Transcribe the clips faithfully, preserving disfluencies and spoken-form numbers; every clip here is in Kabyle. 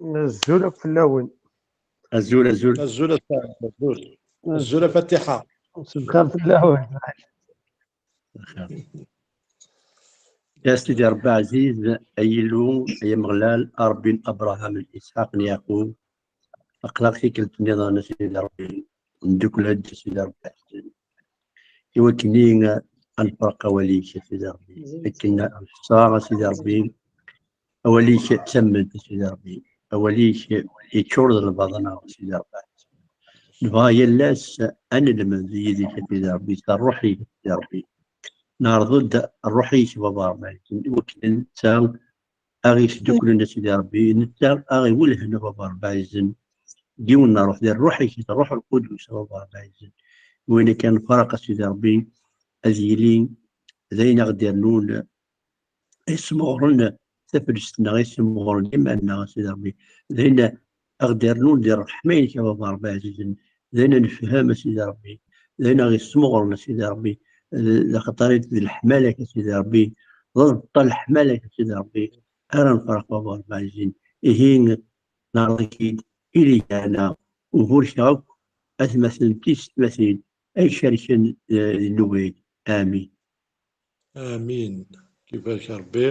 Azul akk fell-awen. Azul, azul. Azul a Saɛid, azul. Azul a Fatiḥa. Mselxir fell-awen. Ya Sidi Ṛebbi ɛziz, ay Illu, ay Ameɣlal, a Ṛebbi n Abṛaham, n Isḥaq, n Yeɛqub, aql-aɣ tikkelt nniḍen, a Sidi Ṛebbi, ndukkel-d, a Sidi Ṛebbi ɛziz, i wakken i, a, nferq awal-ik, a Sidi Ṛebbi, akken nḥeṣṣa, a Sidi Ṛebbi, awal-ik d tamment, a Sidi Ṛebbi, awal-ik yeččur d lbaḍna, a Sidi Ṛebbi ɛziz. Nebɣa yal ass ad nelmed yid-k, a Sidi Ṛebbi, s ṛṛuḥ-ik, a Sidi Ṛebbi. Neɛreḍ-d ṛṛuḥ-ik, a Baba Ṛebbi ɛziz, i wakken netta a ɣ-yesduklen, a Sidi Ṛebbi, netta a ɣ-iwellhen, a Baba Ṛebbi ɛziz. Yiwen n ṛṛuḥ, d ṛṛuḥ-ik, d Ṛṛuḥ Lqudus, a Baba Ṛebbi ɛziz. Win akka nefreq, a Sidi Ṛebbi, ad yili d ayen a ɣ-d-irnun, yesmeɣren taflest-nneɣ, yesmeɣren iman-nneɣ, a Sidi Ṛebbi. D ayen a ɣ-d-irnun di ṛṛeḥma-inek, a Baba Ṛebbi ɛzizen. D ayen a nefhem, a Sidi Ṛebbi. D ayen a ɣ-yesmeɣren, a Sidi Ṛebbi. D, d axaṭer d leḥmala-k, a Sidi Ṛebbi. D aẓeṭṭa n leḥmala-k, a Sidi Ṛebbi, ara nefreq, a Baba Ṛebbi ɛzizen. Ihi, neɛreḍ-ik-id i ligana, uburkeɣ akk atmaten d tisetmatin ay icerken, eh, di nnuba-agi. Amin. Amin. Kibarek Ṛebbi.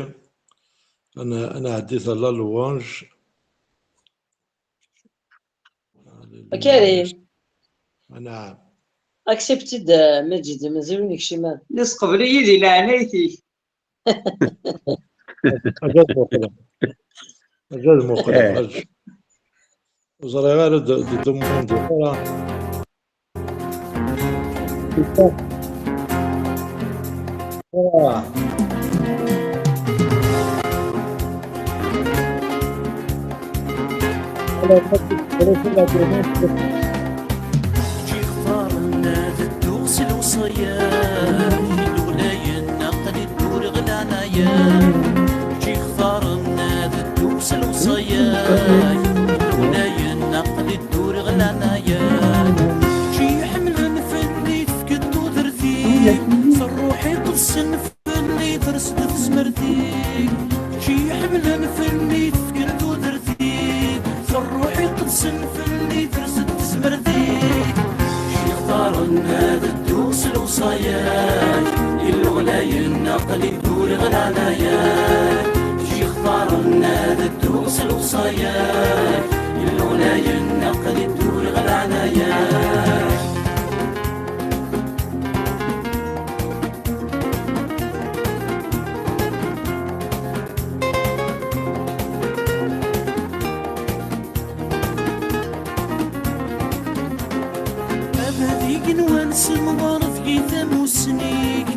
Ana, ana ɛeddi ta la louange. Karim. Anɛam. Accepte-t-id, eh, Maǧid, mazal ur nekcim ara. Nesqebl-iyi di leɛnayt-ik. Ajad muqel. Ajad muqel. Eh. Aj-, ur ẓriɣ ara d, d, d, d, d, Ǧǧiɣ ṭaren ad dduɣ s lewṣaya, iluɣlayen aql-i dduriɣ leɛnaya. Ǧǧiɣ ṭaren ad dduɣ s lewṣaya, iluɣlayen aql-i dduriɣ leɛnaya. Ǧǧi ḥemlen fell-i tefkiḍ tudert-ik, s ṛṛuḥ iqedsen fell-i ters-d tezmert-ik. Ǧǧi ḥemlen fell-i tefkiḍ tudert-ik, s ṛṛuḥ iqedsen fell-i ters-d tezmert-ik. Ǧǧi ṭaren ad dduɣ s lewṣaya-k, iluɣlayen aql-i dduriɣ leɛnaya-k. Ǧǧi ṭaren ad dduɣ s lewṣaya-k, iluɣlayen aql-i dduriɣ leɛnaya-k. Abad igenwan semɣer deg-i tamusni-k,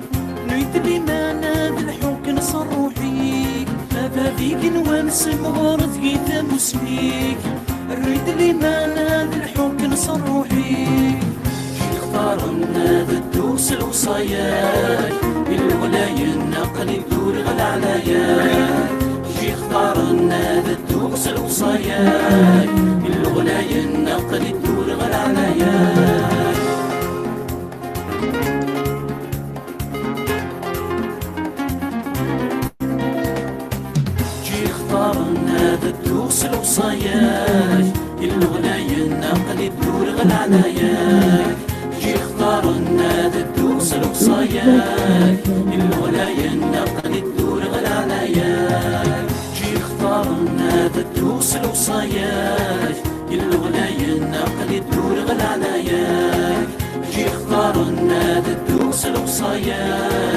rnu-yi-d liman ad lḥuken s ṛṛuḥ-ik. Abad igenwan semɣer deg-i tamusni-k, rnu-yi-d liman ad lḥuken s ṛṛuḥ-ik. Ixtaren ad dduɣ s lewṣaya-k, iluɣlayen aql-i dduriɣ leɛnaya-k. Ixtaren ad dduɣ s lewṣaya-k, iluɣlayen aql-i dduriɣ leɛnaya-k. Ǧǧiɣ ṭaren ad dduɣ s lewṣaya-k, iluɣlayen aql-i dduriɣ leɛnaya-k. Ǧǧiɣ ṭaren ad dduɣ s lewṣaya-k, iluɣlayen aql-i dduriɣ leɛnaya-k. Ǧǧiɣ ṭaren ad dduɣ s lewṣaya-k, iluɣlayen aql-i dduriɣ leɛnaya-k. Ǧǧiɣ ṭaren ad dduɣ s lewṣaya-k,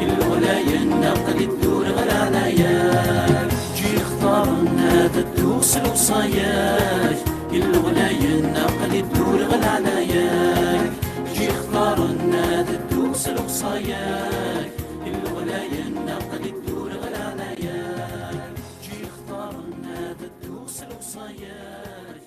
iluɣlayen aql-i dduriɣ leɛnaya-k. Ǧǧiɣ ṭaren ad dduɣ s lewṣaya-k, iluɣlayen aql-i dduriɣ leɛnaya-k. Ǧǧiɣ ṭaren ad dduɣ s lewṣaya-k, iluɣlayen aql-i dduriɣ leɛnaya-k. Ǧǧiɣ ṭaren ad dduɣ s lewṣaya-k, iluɣlayen aql-i dduriɣ leɛnaya-k. Ǧǧiɣ ṭaren ad dduɣ s lewṣaya-k.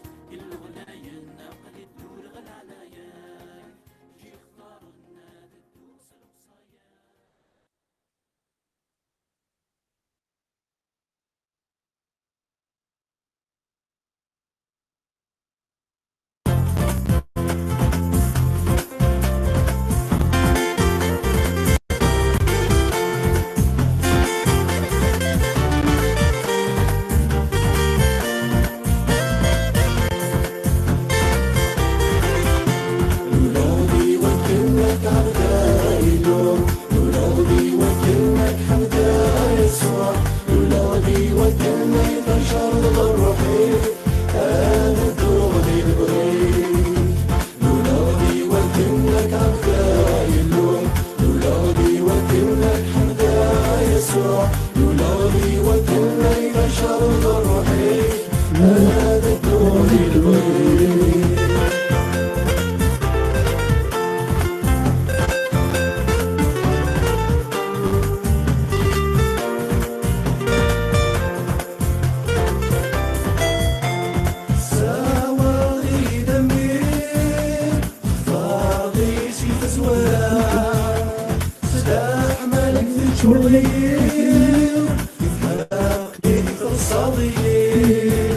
الروحية.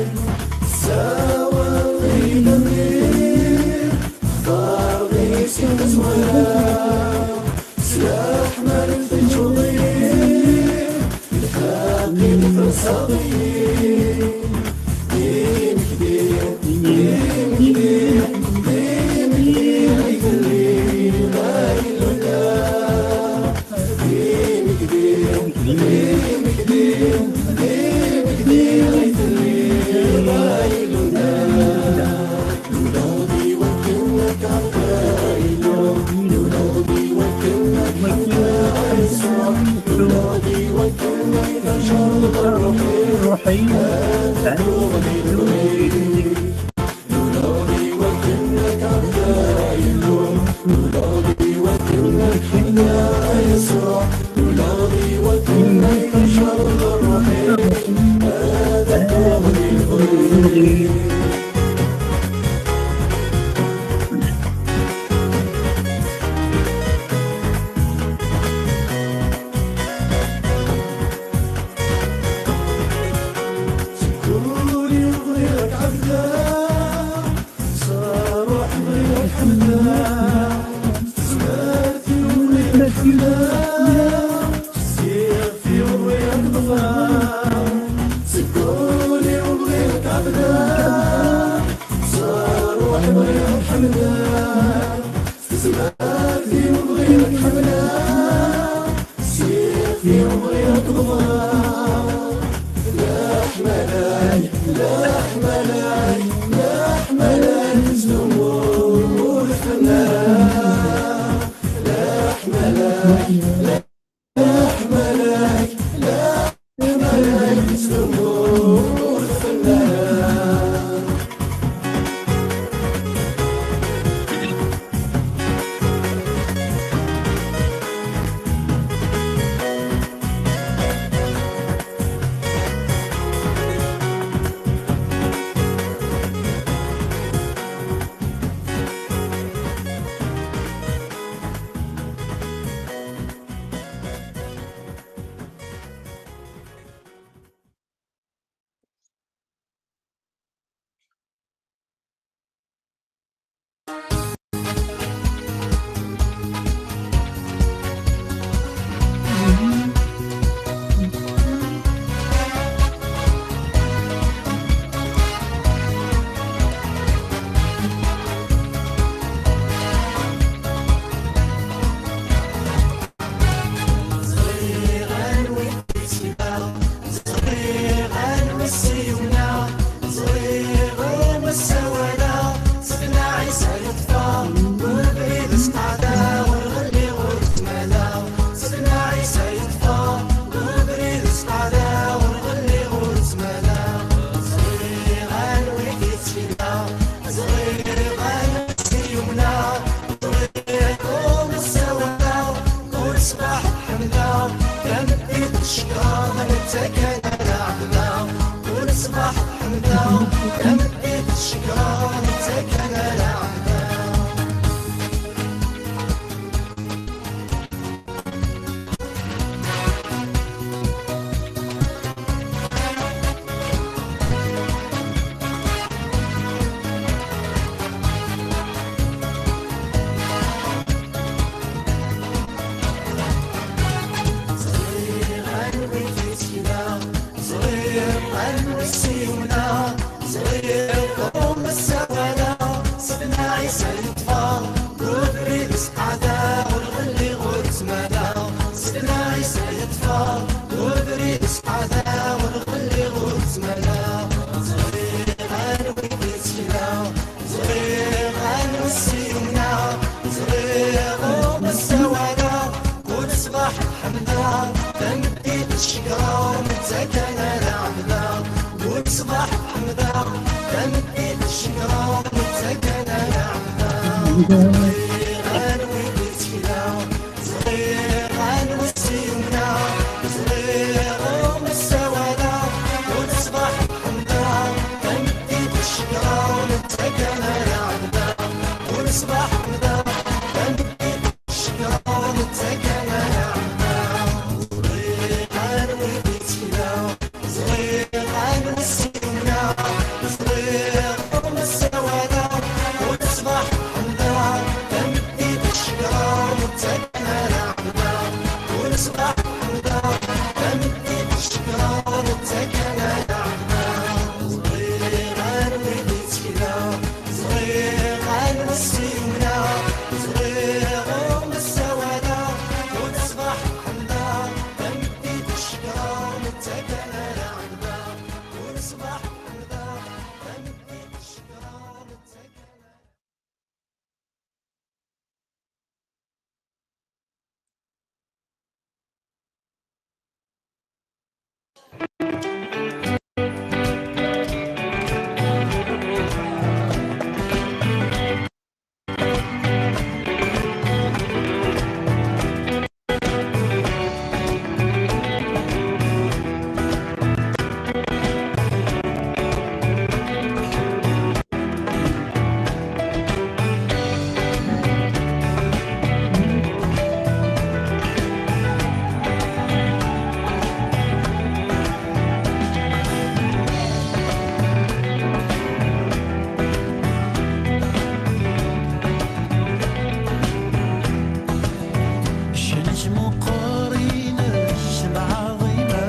Ccan-ik meqqer, inek lɛaḍima,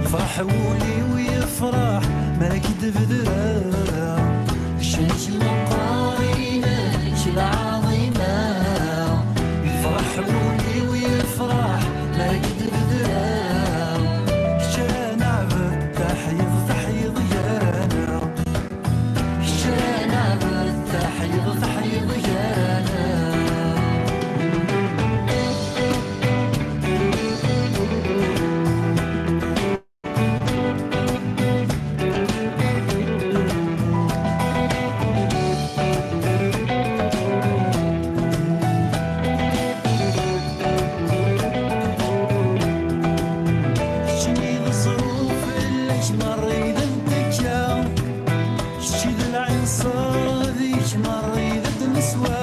yefreḥ wul-iw, yefreḥ mi ara k-id-bedreɣ. Ccan-ik meqqer, inek lɛaḍima, yefreḥ wul-iw, yefreḥ mi ara k-id-bedreɣ. Kečč ara neɛbed, taḥyuḍ, taḥyuḍ gar-aneɣ. Kečč ara neɛbed, taḥyuḍ, taḥyuḍ gar-aneɣ. Keččini d ẓẓruf, fell-ak merra i d nettekka. Kečč i d lɛinṣer, deg-k merra i d neswa.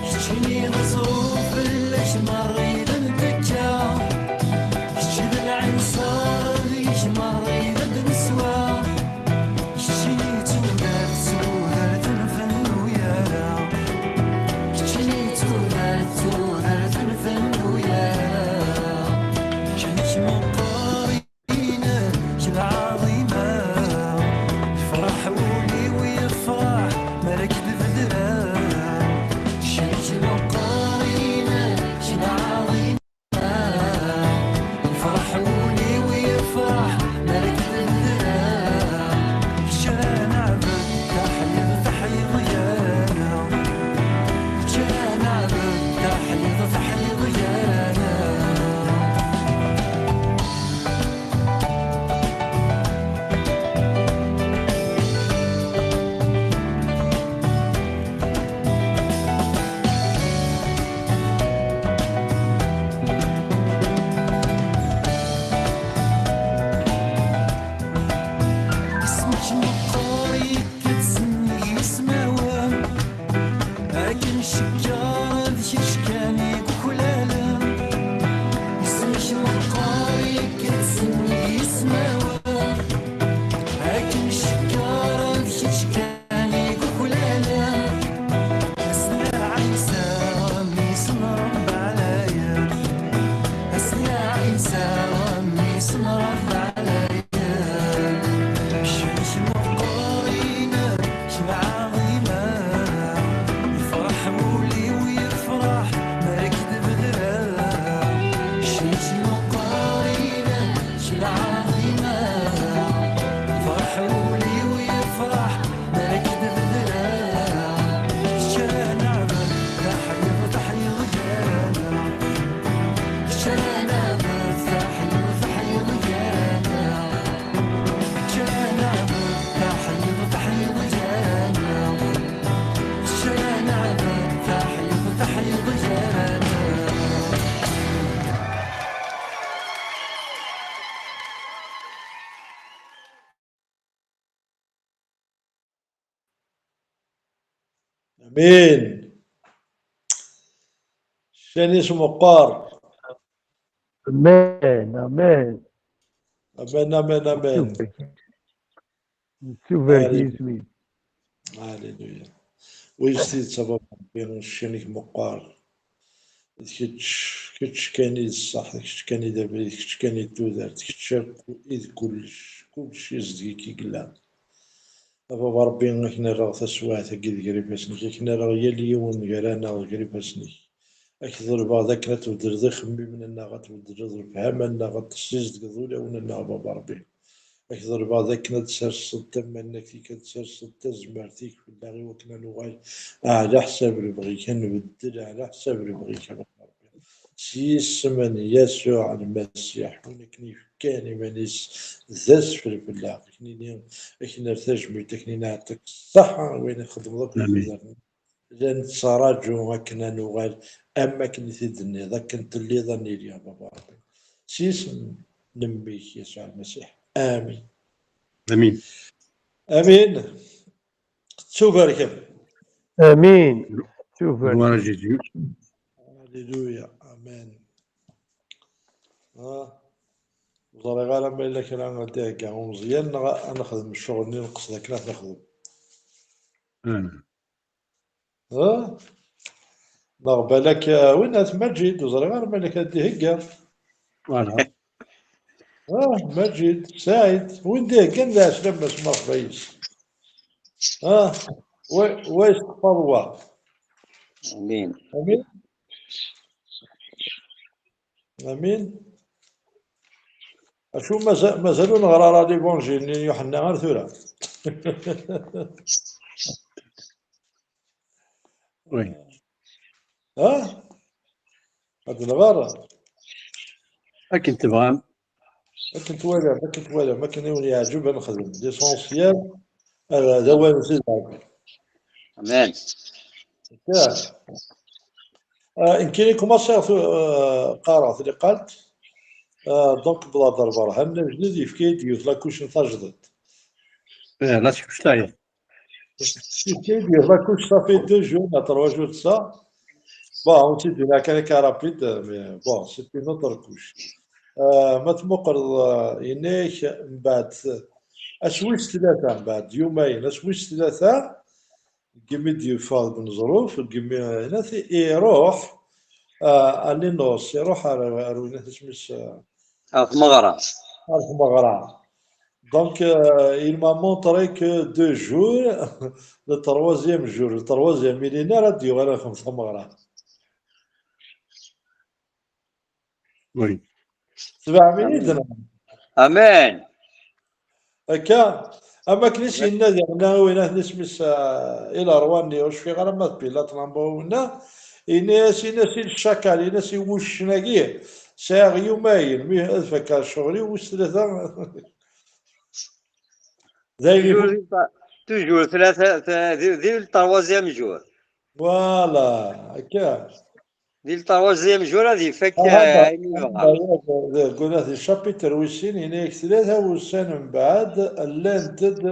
Keččini d ẓẓruf, fell-ak merra i d nettekka. Kečč i d lɛinṣer, deg-k merra i d neswa. Keččini d tudert, tudert n fennu yara. Keččini d tudert, tudert n fennu yara. Keččini meqqer, inek lɛaḍima. Yefreḥ wul-iw, yefreḥ mi ara k-id-bedreɣ. Keččini meqqer, inek lɛaḍima. Yefreḥ wul-iw, yefreḥ mi ara k-id-bedreɣ. Kečč ara neɛbed, taḥyuḍ, taḥyuḍ gar-aneɣ. Kečč ara neɛbed, taḥyuḍ, taḥyuḍ gar-aneɣ. Isem-ik meqqer, yekka-d s nnig yismawen. Akken cekker d kečč kan i yuklalen. Isem-ik meqqer, yekka-d s nnig yismawen. Akken cekker d kečč kan i yuklalen. Asmi ɛisa mmi-s n Ṛebbi ɛlayen. Asmi ɛisa mmi-s n Ṛebbi ɛlayen. Ccan-ik meqqer, inek lɛaḍima. Yefreḥ wul-iw, yefreḥ mi ara k-id-bedreɣ. Ccan-ik meqqer, inek lɛaḍima. Yefreḥ wul-iw, yefreḥ mi ara k-id-bedreɣ. Kečč ara neɛbed, taḥyuḍ, taḥyuḍ gar-aneɣ. Kečč ara neɛbed, taḥyuḍ, taḥyuḍ gar-aneɣ. Kečč ara neɛbed, taḥyuḍ, taḥyuḍ gar-aneɣ. Kečč ara neɛbed, taḥyuḍ, taḥyuḍ gar-aneɣ. Amin. Ccan-is meqqer. Amin, amin. Amin, amin, amin. Nettubarek. Nettubarek yisem-im. Aleluya. Wi s tidet a Baba Ṛebbi, ccan-ik meqqer. D kečč, kečč kan i d ṣṣeḥ, d kečč kan i d abrid, d kečč kan i d tudert, d kečč akk i d kullec, kullec i zedg-ik i yellan. A Baba Ṛebbi, ad k-nerreɣ taswiɛt-agi deg gar ifassen-ik, ad k-nerreɣ yal yiwen gar-aneɣ deg gar ifassen-ik. Ad k-ḍelbeɣ d akken ad tbeddleḍ ixemmimen-nneɣ, ad tbeddleḍ lefhama-nneɣ, ad tessizedgeḍ ulawen-nneɣ, a Baba Ṛebbi. Ad k-ḍelbeɣ d akken ad d-terseḍ tamannagt-ik, ad d-terseḍ tazmert-ik fell-aɣ, i wakken ad nuɣal ɛla ḥsab lebɣi-k, ad nbeddel ɛla ḥsab lebɣi-k, a Baba Ṛebbi. S yisem n Yasuɛ Lmasiḥ, win akken yef-, kan iman-is d asfel fell-aɣ. Akken-nni, akken ar tajmilt, akken-nni neɛṭik ṣṣeḥḥa i wayen i txeddmeḍ akk di tudert. La nettraǧu akken ad nuɣal am wakken i t-id-tenniḍ, akken telliḍ ad nili, a Baba Ṛebbi. S yisem n Mmi-k, Yasuɛ Lmasiḥ. Amin. Amin. Amin. Ttubarkem. Amin. Ttubarkem. Gloire à Jésus. Alléluia. Amen. Ah. Ur ẓriɣ ara ma yella kra ad d-ihegga umeẓyan neɣ ad nexdem ccɣel-nni nqesd akken ad t-nexdem. Ah. Ah? Neɣ balak, ah, win at Maǧid, ur ẓriɣ ara ma yella kra ad d-ihegga. Voilà. Ah, Maǧid, Saɛid, win d-iheggan d ɛeslama-s, merḥba yes. Ah, wa, wa yesteqfaḍ wa. Amin. Amin. Amin. Acu mazal, mazal ur neɣra ara l'évangile n Yuḥenna ar tura. Oui. Ha? Ad nɣer. Akken tebɣam. Akken twalam, akken twalam, akken i wen-yeɛǧeb ad nexdem. L'essentiel, ah, d awal n Sidi Ṛebbi. Amen. Ah, nekkini kumaṣiɣ tu-, ah, qqareɣ tliqalt. Ah, donc, Blader Berhan, ajdid, yefka-yi-d yiwet la couche n tajdiṭ. Eh, la couche tayeḍ. Yefka-yi-d yiwet la couche, ça fait deux jours, neɣ trois jours de ça. Bon, on s'est dit, la, kan akka rapide, mais bon, c'est une autre couche. Ah, ma tmuqleḍ, ah, yenna-yak, mbeɛd, ass wis tlata, mbeɛd yumayen, ass wis tlata, deg imi d-yeffeɣ deg uneẓruf, deg imi, iruḥ, ah, à Linus, iruḥ ar, ar winat isem-is, ah, Ar tmeɣra. Ar tmeɣra. Donc, euh, il m'a montré que deux jours, le troisième jour, le troisième, il est là, ad d-yuɣal ar tmeɣra. Oui. Tebɛem-iyi-d neɣ? Amen. Akka, am akken i s-yenna diɣen winna isem-is, ah, i lerwa-nni, ur cfiɣ ara ma d Pilat neɣ ma winna, yenna-yas, yenna-as i lecakal, yenna-as i wuccen-agi, sɛiɣ yumayen, mi ad fakkeɣ ccɣel-iw, wis tlata. D ayen Toujours, toujours tlata, ta-, di, di le troisième jour. Voilà, akka. Di le troisième jour ad ifak, ah, eh, ayen yebɣa. Deg unat di chapitre wis sin, yenna-yak tlata wussan mbeɛd, llant-d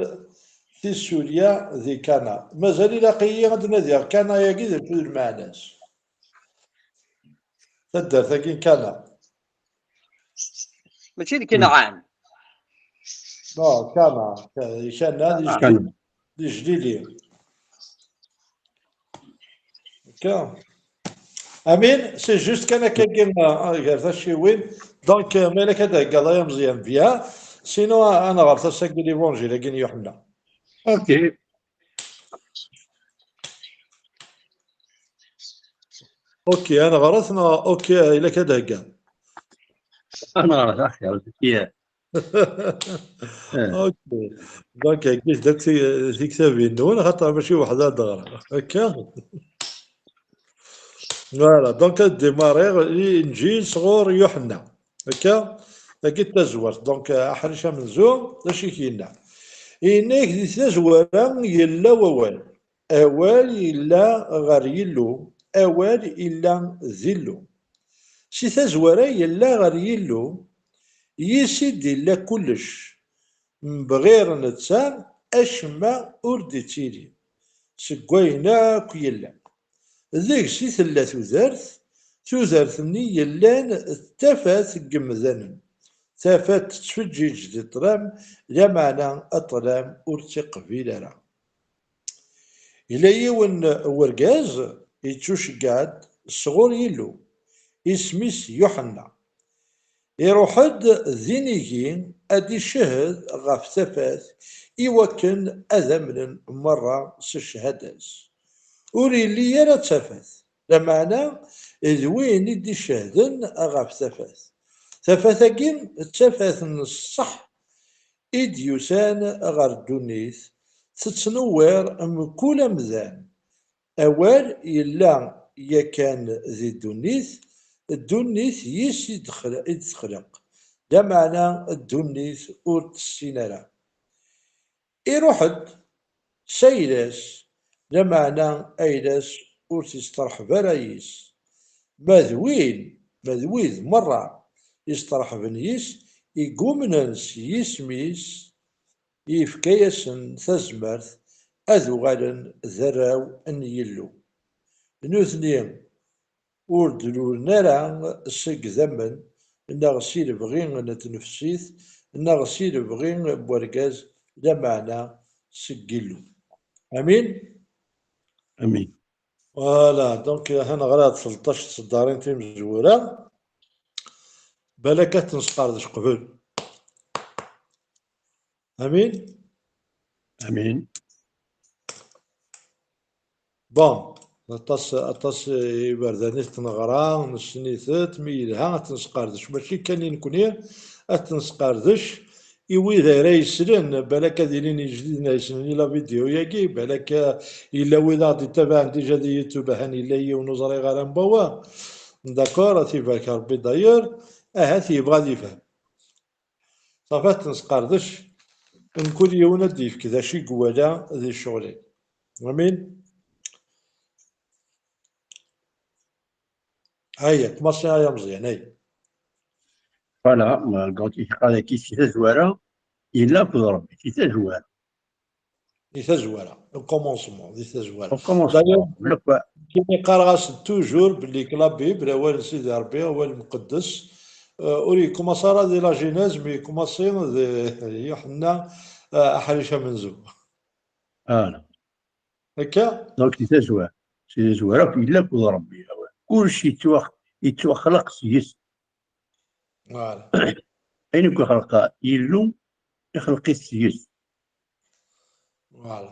tissulya di Kana. Mazal ilaq-iyi ad nadiɣ Kana-yagi d acu d lmeɛna-s. Taddart-agi n Kana. Mačči d Kanɛan. Non, Kana. Kana, di Kana. Jlili. Di Jlili. Akka. Amin, c'est juste kan akkagi, ah, gar tacciwin. Donc, euh, ma yella ad d-theggaḍ ay ameẓyan, bien. Sinon, ah, ad nɣer tasa-agi, l'évangile-agi n Yuḥenna. Ok. Ok, ad nɣer-t neɣ ok, ilaq ad d-theggaḍ. Ad nɣer-t, axir, yeah. Eh. Ok. Donc, heggit-d akk ti-, tiktabin-nwen, xaṭer mačči weḥd-i ad d-ɣreɣ. Akka? Voilà, donc ad démarriɣ Linǧil sɣur Yuḥenna. Akka? Tagi d tazwart. Donc, aḥric amenzu, d acu i k-yenna? Yenna-yak di tazwara yella Wawal. Awal yella ɣer Yillu, Awal yella d Illu. Si tazwara yella ɣer Yillu, yis i d-illa kullec. Mebɣir netta, acemma ur d-ittili seg wayen akk yellan. Deg-s i tella tudert, tudert-nni yellan d tafat n yemdanen. Tafat tettfeǧǧiǧ di ṭṭlam, lameɛna ṭṭlam ur tt-iqbil ara. Yella yiwen n wergaz yettuceggeɛ-d sɣur Yillu, isem-is Yuḥenna. Iruḥ-d d inigi ad d-icehhed ɣef tafat i wakken ad amnen merra s ccehada-s. Ur yelli ara d tafat, lameɛna d win i d-icehden ɣef tafat. Tafat-agi d tafat n ṣṣeḥ i d-yusan ɣer ddunit, tettnewwir mkul amdan. Awal yella yakan di ddunit, ddunit yis i d-texleq, i d-texleq. Lameɛna ddunit ur t-tessin ara. Iruḥ-d s ayla-s, lameɛna ayla-s ur t-isteṛḥeb ara yis. Ma d win, ma d wid meṛṛa isteṛḥben yis, igumnen s yisem-is, yefka-yasen tazmert ad uɣalen d arraw n Yillu. Nutni ur d-lulen ara seg idammen neɣ si lebɣi n tnefsit neɣ si lebɣi n wergaz, lameɛna seg Yillu. Amin? Amin. Voilà, donc, ha neɣra-d tleṭṭac tseddarin timezwura. Balak ad t-nesqerdec qbel. Amin? Amin. Bon, aṭas, aṭas iberdan i t-neɣra, nessen-itet, mi yelha ad t-nesqerdec. Mačči kan i nekni, ad t-nesqerdec i wid ara yeslen, balak ad ilin ijdiden ay yeslen i la vidéo-yagi, balak yella wid aɣ-d-ittabaɛen déjà di YouTube, ahan yella yiwen ur ẓriɣ ara n wawa. D'accord, ad t-ibarek Rebbi d'ailleurs, ahat yebɣa ad yefhem. Ṣafi ad t-nesqerdec, mkul yiwen ad d-yefk d acu i iwala di ccɣel-agi. Amin? Aya, kmaṣi ay ameẓyan, ay. Voilà, ma, donc, yeqqar-ak si tazwara, yella akked Rebbi, si tazwara. Di tazwara, au commencement, di tazwara. Au commencement, d'ailleurs, nekk, kini qqareɣ-as toujours belli que la Bible, awal n Sidi Rebbi, awal mqeddes, euh, ur yekkumaṣi ara di la Genèse, mais yekkumaṣi di Yuḥenna, euh, aḥric amenzu. Voilà. Akka? Donc, di tazwara, si tazwara, akk yella akked Rebbi, awal. Kullec yettwax-, yettwaxleq seg-s. Voilà. Ayen akk ixleq Yillu, ixleq-it seg-s. Voilà.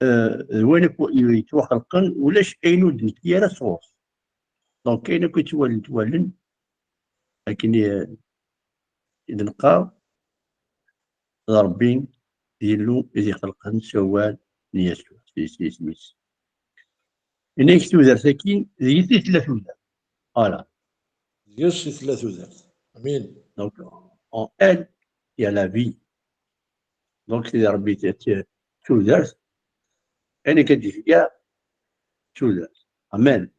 Euh, d wayen akk yettwaxelqen, ulac ayen ur d-nekki ara sɣur-s. Donc, ayen akk yettwalen, twalen, akken i, i d-neqqar, d Rebbi, d Yillu i d-ixelqen s wawal n Yasuɛ, s, s yisem-is. Yenna-k tudert-agi, deg-s i tella tudert. Voilà. Deg-s i tella tudert. Amin. Donc, en elle, il y a la vie. Donc, Sidi Rebbi, t-, t-, tudert. Ayen akka d-yefka, tudert. Amen.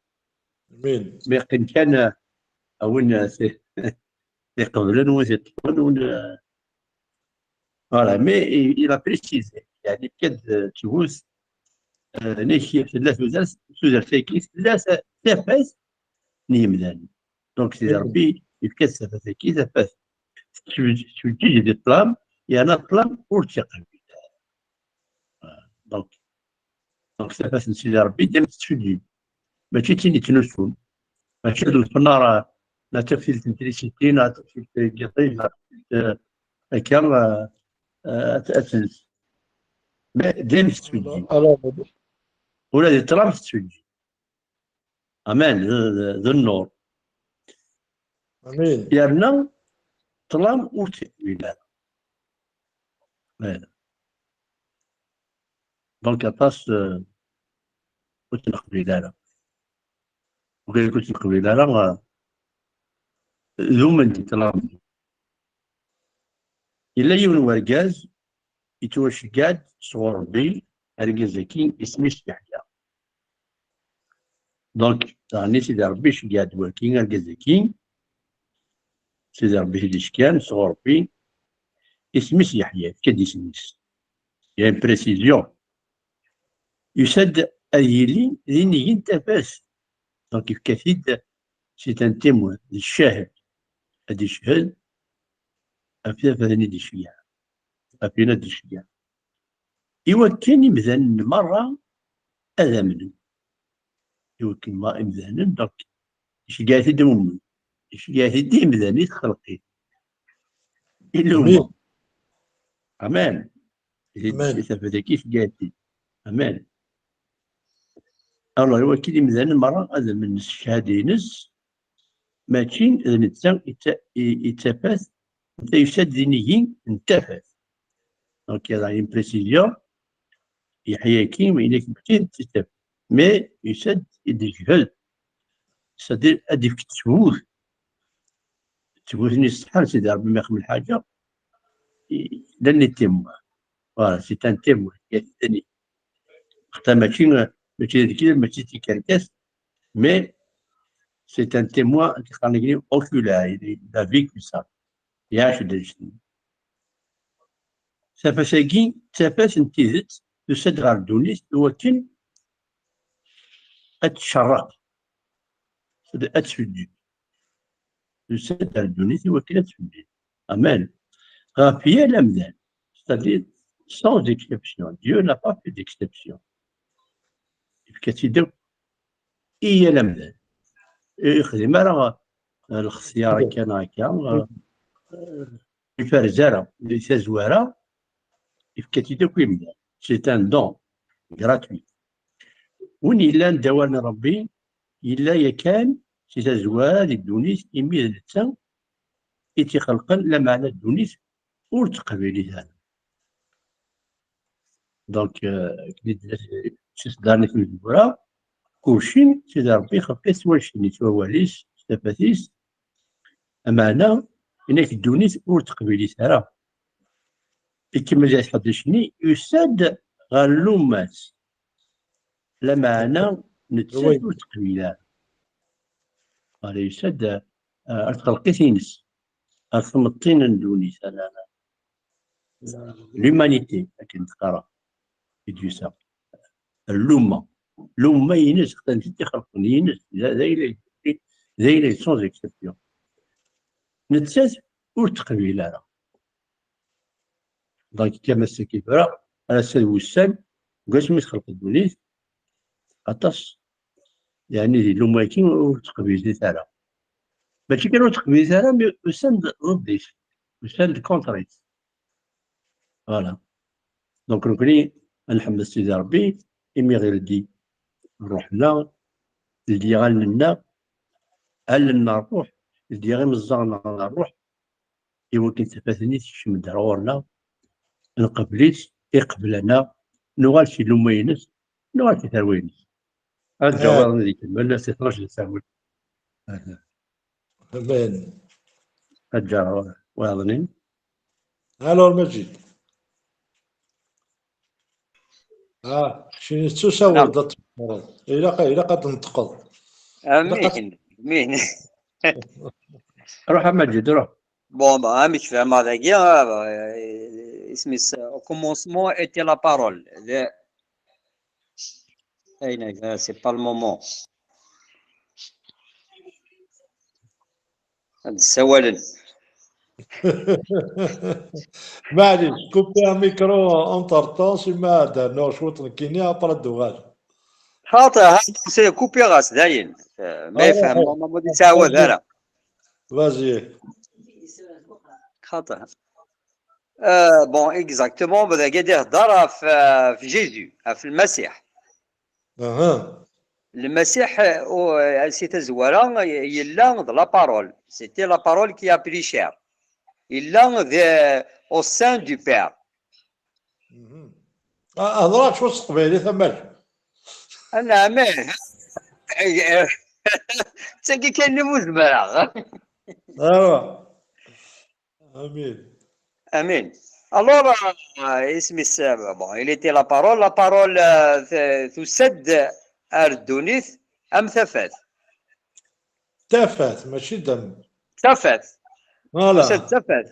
Amin. Mais qqim kan, euh, a win, euh, t-, t-iqeblen, win t-iṭṭfen, win, euh, voilà, mais il, il a précisé. يعني, yefka-d, euh, ttbut, euh, nek tella tudert, tudert-agi tella ta-, tafat n yimdanen. Donc, Sidi Rebbi yefka-d tafat-agi, tafat tettfeǧǧiǧ di ṭṭlam, yerna ṭṭlam ur tt-iqbil. Donc, donc, tafat n Sidi Rebbi dima tettfeǧǧiǧ. Mačči d tin yettnusun. Mačči d lefnar, neɣ d taftilt n trisiti, neɣ d taftilt n yiṭij, neɣ d taftilt, eh, akka, eh, eh, ad, ad tens. Mais dima tettfeǧǧiǧ. Alors, ula di ṭṭlam tettfeǧǧiǧ. Amen, d, d, d nnur. Amin. Yerna ṭṭlam ur tt-iqbil ara. Amen. Donc, aṭas, euh, ur tt-neqbil ara. Ur tt-neqbil ara, euh, d umen di ṭṭlam. Yella yiwen wergaz, yettwaceggeɛ-d sɣur Rebbi, argaz-agi isem-is Yeḥya. Donc, daɣen Sidi Rebbi iceggeɛ-d wagi, argaz-agi, Sidi Rebbi i t-id-icekkan sɣur Rebbi, isem-is Yeḥya, yefka-d isem-is. Il y a une précision. Yusa-d ad yili d inigi n tafat. Donc, yefka-t-id, c'est un témoin, d ccahid. Ad d-icehhed ɣef tafat-nni d-iceggeɛ. Ɣef wayen ad d-iceggeɛ. Iwakken imdanen merra ad amnen. Iwakken ma imdanen, donc, iceggeɛ-it-id ummen. Iceggeɛ-it-id imdanen i txelqit. Illu. Amin. Amen. Amen. Tafat-agi iceggeɛ-it-id. Amen. Alors, iwakken imdanen merra ad amnen s cchada-ines, mačči d netta i d ta-, i, i d tafat, netta yusa-d d inigi n tafat. Donc, il y a une précision, Yeḥya-agi, ma yella mačči d tafat. Mais yusa-d i d-yejhed. C'est-à-dire, ad d-yefk ttbut. Seg wasmi ṣeḥḥan Sidi Ṛebbi mi ixdem lḥaǧa, i-, llan les témoins. Voilà, c'est un témoin. Atan. Xaṭer mačči, mačči d akken, mačči d tikerkas, mais c'est un témoin, qqaren-as oculaire, il a vécu ça. Iɛac-d annect-nni. Tafat-agi d tafat n tidet, tusa-d ɣer ddunit i wakken ad tcerreq, ad tfeǧǧeǧ. Tusa-d ɣer ddunit i wakken ad tfeǧǧeǧ. Amen. Ɣef yal amdan, c'est-à-dire sans exception. Dieu n'a pas fait d'exception. Yefka-tt-id akk i yal amdan. Ur yexdim ara lxetyar akka neɣ akka, ur iferrez ara di tazwara, yefka-tt-id akk i yimdanen. C'est un don gratuit. Win yellan d awal n Ṛebbi, yella yakan si tazwara di ddunit, imi d netta i tt-ixelqen, lameɛna ddunit ur teqbil ara. Donc, euh, akken i d-nnan s tseddarnit n tmezwura, kulci, Sidi Ṛebbi ixelq-it s wannect-nni, s wawal-is, s tafat-is, lameɛna, yenna-k ddunit ur teqbil ara. Ikemmel di tḥeddec-nni, yusa-d ɣer lumma-s, lameɛna nettat ur teqbil ara. Ɣer yusa-d, euh, ar txelqit-ines, ar tmetti n ddunit, ar, l'humanité, akken teqqar, i d-yusa. Lumma. Lumma ines, xtan tent ixelqen ines, d, d ayla, d ayla sans exception. Nettat ur teqbil ara. Donc, kama s-, tura, ar ass-a d wussan, deg wasmi txelq ddunit, aṭas, yeɛni di lumma-agi ur teqbilet ara. Mačči kan ur teqbilet ara, mais usan-d ḍedd-is, usan-d contre-is. Voilà. Donc, nekkni ad nḥemmed Sidi Ṛebbi, imi ɣ-ildi ṛṛuḥ-nneɣ, ildi allen-nneɣ, allen n ṛṛuḥ, ildi imeẓẓaɣ-nneɣ n ṛṛuḥ, i wakken tafat-nni tekcem-d ar ɣur-neɣ, nqebl-itt, iqbel-aneɣ, nuɣal si lumma-ines, nuɣal si tarwa-ines. Ad ǧǧeɣ wayeḍ ad ikemmel, c'est tnac n ssawel. Amen. Ad ǧǧeɣ wayeḍ-nni. Alors, Majid. Ah, keččini tettusawleḍ ad tfeḍreḍ. Ilaq, ilaq ad tneṭqeḍ. Ilaq ad Amin, amin. Ruḥ a Maǧid, ruḥ. Bon, bah, amek fehmeɣ dagi, ah, bah, eh, isem-is, euh, au commencement était la parole. D-, ayna, c'est pas le moment. Ad ssawalen. Maɛlic, couper un micro entre temps, si ma ad rnuɣ cwiṭ nekkini, après ad d-uɣal. Xaṭi, xaṭi, c'est couper-as dayen. Euh, ma yefhem, ma, ma, ma yettɛawad ara. Vas-y. Xaṭi. Euh, bon, exactement, dagi ad ihder ɣef, ɣef Jésus, ɣef Lmasiḥ. Aha. Lmasiḥ, euh, si tazwara, yella d la parole. C'était la parole qui a pris chair. Yella d, au sein du Père. Mhm. Ah, hḍeṛ-aɣ cwiṭ s teqbaylit, a Maǧid. Anɛam, ih. D tagi kan i mu zemreɣ. Awa. Amin. Amin. Alors, euh, isem-is, euh, bon, il était la parole, la parole, euh, t-, tusa-d ar ddunit am tafat. Tafat, mačči d am. Tafat. Voilà. Tusa-d tafat.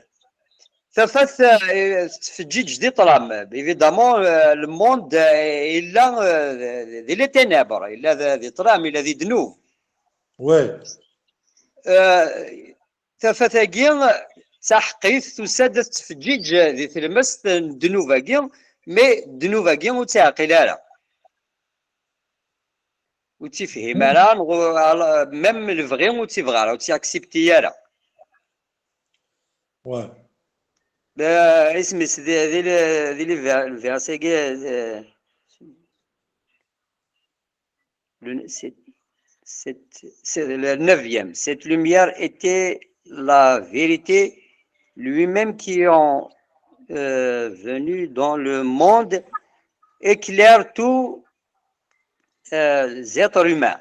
Tafat, euh, tettfeǧǧiǧ di ṭṭlam. Évidemment, euh, le monde, euh, yella, euh, di les ténèbres, yella di, di ṭṭlam, yella di ddnub. Oui. Euh, Tafat-agi d taḥeqqit, tusa-d ad tettfeǧǧiǧ di tlemmast n ddnub-agi, mais ddnub-agi ur tt-iɛqil ara. Ur tt-ifhim ara, neɣ ur, même lebɣi ur tt-ibɣi ara, ur tt-iaksipti ara. Ouais. Euh, isem-is di, di, di, di le ver-, le verset-agi, euh, Le, c'est, c'est, c'est le neuvième. Cette lumière était la vérité, lui-même qui en, euh, venu dans le monde, éclaire tous, euh, les êtres humains.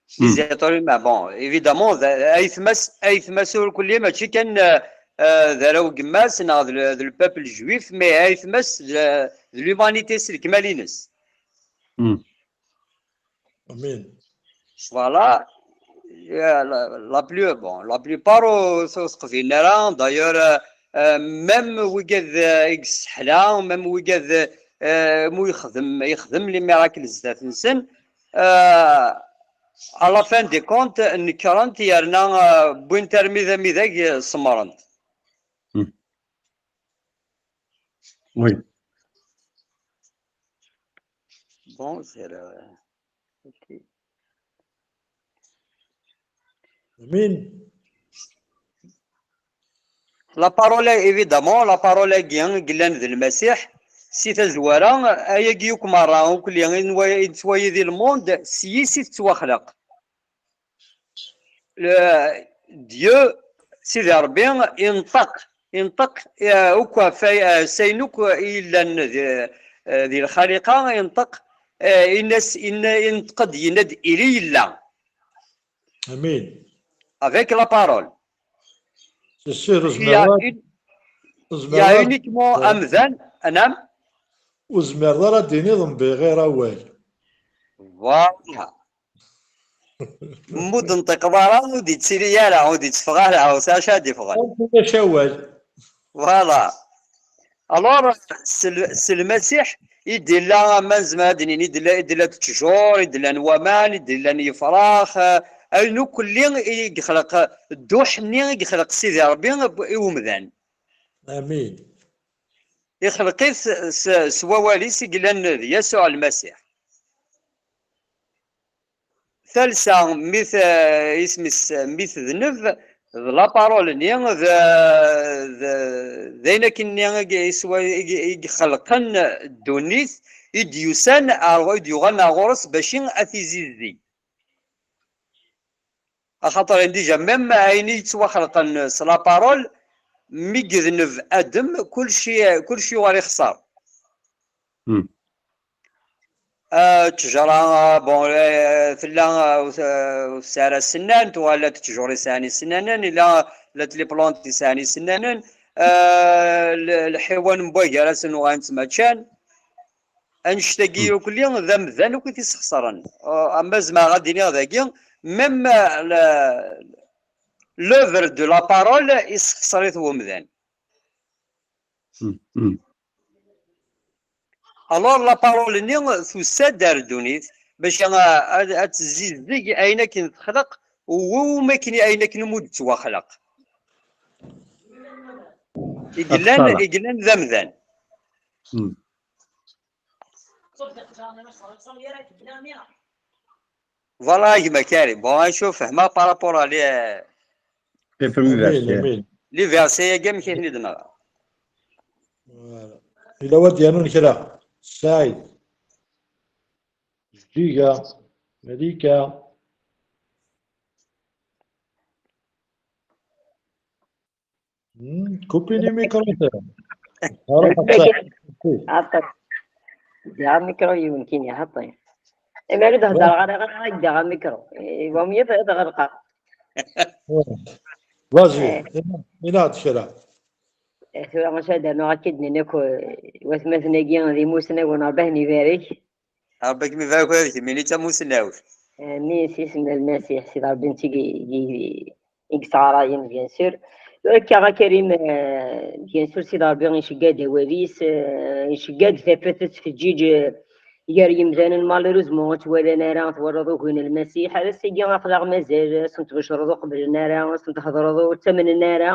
Si Zétor Humain, bon, évidemment, d- aytma-s, aytma-s ur kulli mačči kan, euh, euh, d arraw n yemma-s neɣ d le, d le peuple juif, mais aytma-s d, d l'humanité s lekmal-ines. Amin. Voilà. Euh, la, la plus, bon, la plupart ur ur s-qbilen ara, d'ailleurs, euh, euh, même wigad euh, i yesseḥla, même wigad euh, mu yexdem, yexdem les miracles zdat-nsen, euh, à la fin des comptes, nekrent yerna euh, wwint armi d amidag, euh, semmrent. Oui. Bon, c'est le... Ok. Amin. La parole, évidemment, la parole-agi i yellan d Lmasiḥ, si tazwara, ayagi akk merra, akk li i nettwayi di le monde, s yis i tettwaxleq. Le, Dieu, Sidi Ṛebbi, inṭeq, inṭeq, eh, akk ɣef way-, eh, s ayen akk i yellan di, eh, di lxaliqa, inṭeq, eh, in-as, in-, inṭeq-d, yenna-d, ili yella. Amin. Avec la parole. C'est sûr, ur Il y a zmireḍ ara- une, ur il y a zmireḍ ara- uniquement amdan, anam. Ur zmireḍ ara ad d-tiniḍ n bɣiɣ awal. Voilà. Mu d-nṭiqeḍ ara, ur d-yettili ara, ur d-yetteffeɣ ara, ur sɛiɣ acu ad d-iffɣen. Ulac awal. Voilà. Alors, s l-, s Lmasiḥ i d-illa, ma nezmer ad d-nini, i d-illa, i d-illa ttjur, i d-llan waman, i d-illan yefrax, eh, ayen akk-nni i yexleq, dduḥ-nni i yexleq Sidi Ṛebbi i umdan. Amin. Ixleq-it s, s wawal-is i yellan d Yasuɛ Lmasiḥ. Talsa, mi t-, isem-is, mi tedneb, d la parole-nni, d, d, d ayen akkenni i, i, i ixelqen ddunit, i d-yusan, ar, i d-yuɣalen ar ɣur-s bac ad t-izizdi. Axaṭer déjà, même ayen i yettwaxelqen s la parole, mi yedneb Adem, kulci, kulci yuɣal ixṣer. Hmm. Ah, ttejra, ah, bon, eh, tella, ah, ur t-, ur tesɛi ara snan, tuɣal la ttjur yesɛan isennanen, ila la les plantes yesɛan isennanen, ah, l-, lḥiwan n wagar-asen uɣalen ttmaččan. Annect-agi Hmm. akk-nni d amdan akk i t-isxeṣren. Ah, ama zemreɣ ad d-iniɣ dagi, même, ah, la, l'œuvre de la parole isxeṣer-it wemdan. Hmm. Hmm. Alors, la parole-nni tusa-d ar ddunit bac a, ad, ad tezzizdeg ayen akken texleq, u wuma akken, ayen akken umi d-tettwaxleq. I yellan, Aṭṭala. I yellan d amdan. Hmm. Voilà, a gma Karim. Bon, acu fehmeɣ par rapport à les, Les premiers Amin, versets. amin. les versets-agi, amek i ten-id-neɣra. Voilà. Yella wa d-yanun kra. Saɛid. Zǧiga. Malika. Hmm, coupez les micros. Alors, Respect. Attends. Diɣ amikru yiwen kini, haṭi. Imi ara d-hedreɣ ara, ara ak-d-aɣeɣ amikru. Iwa mi ad ɣelqeɣ. Vas-y, Eh. ina, ina d kra. Eh, tura maca ad rnuɣ akka d-nini akk, eh, watmaten-agi d imusnawen, Rebbi ad ten-ibarek. Rebbi ad kem-ibarek ula d kemmini d tamusnawt. Amin, s isem n Lmasiḥ, Sidi Rebbi netta i, i, i, i yesɣarayen, bien sûr. Akka, a Karim, eh, bien sûr, Sidi Rebbi icegga-d awal-is, eh, icegga-d tafat ad tfeǧǧiǧ, eh, gar yimdanen, malheureusement, ur ttwalan ara, twalaḍ ugi n Lmasiḥ, ar ass-agi aql-aɣ mazal, ad sen-tbecreḍ ur qeblen ara, ad sen-thedreḍ ur ttamnen ara.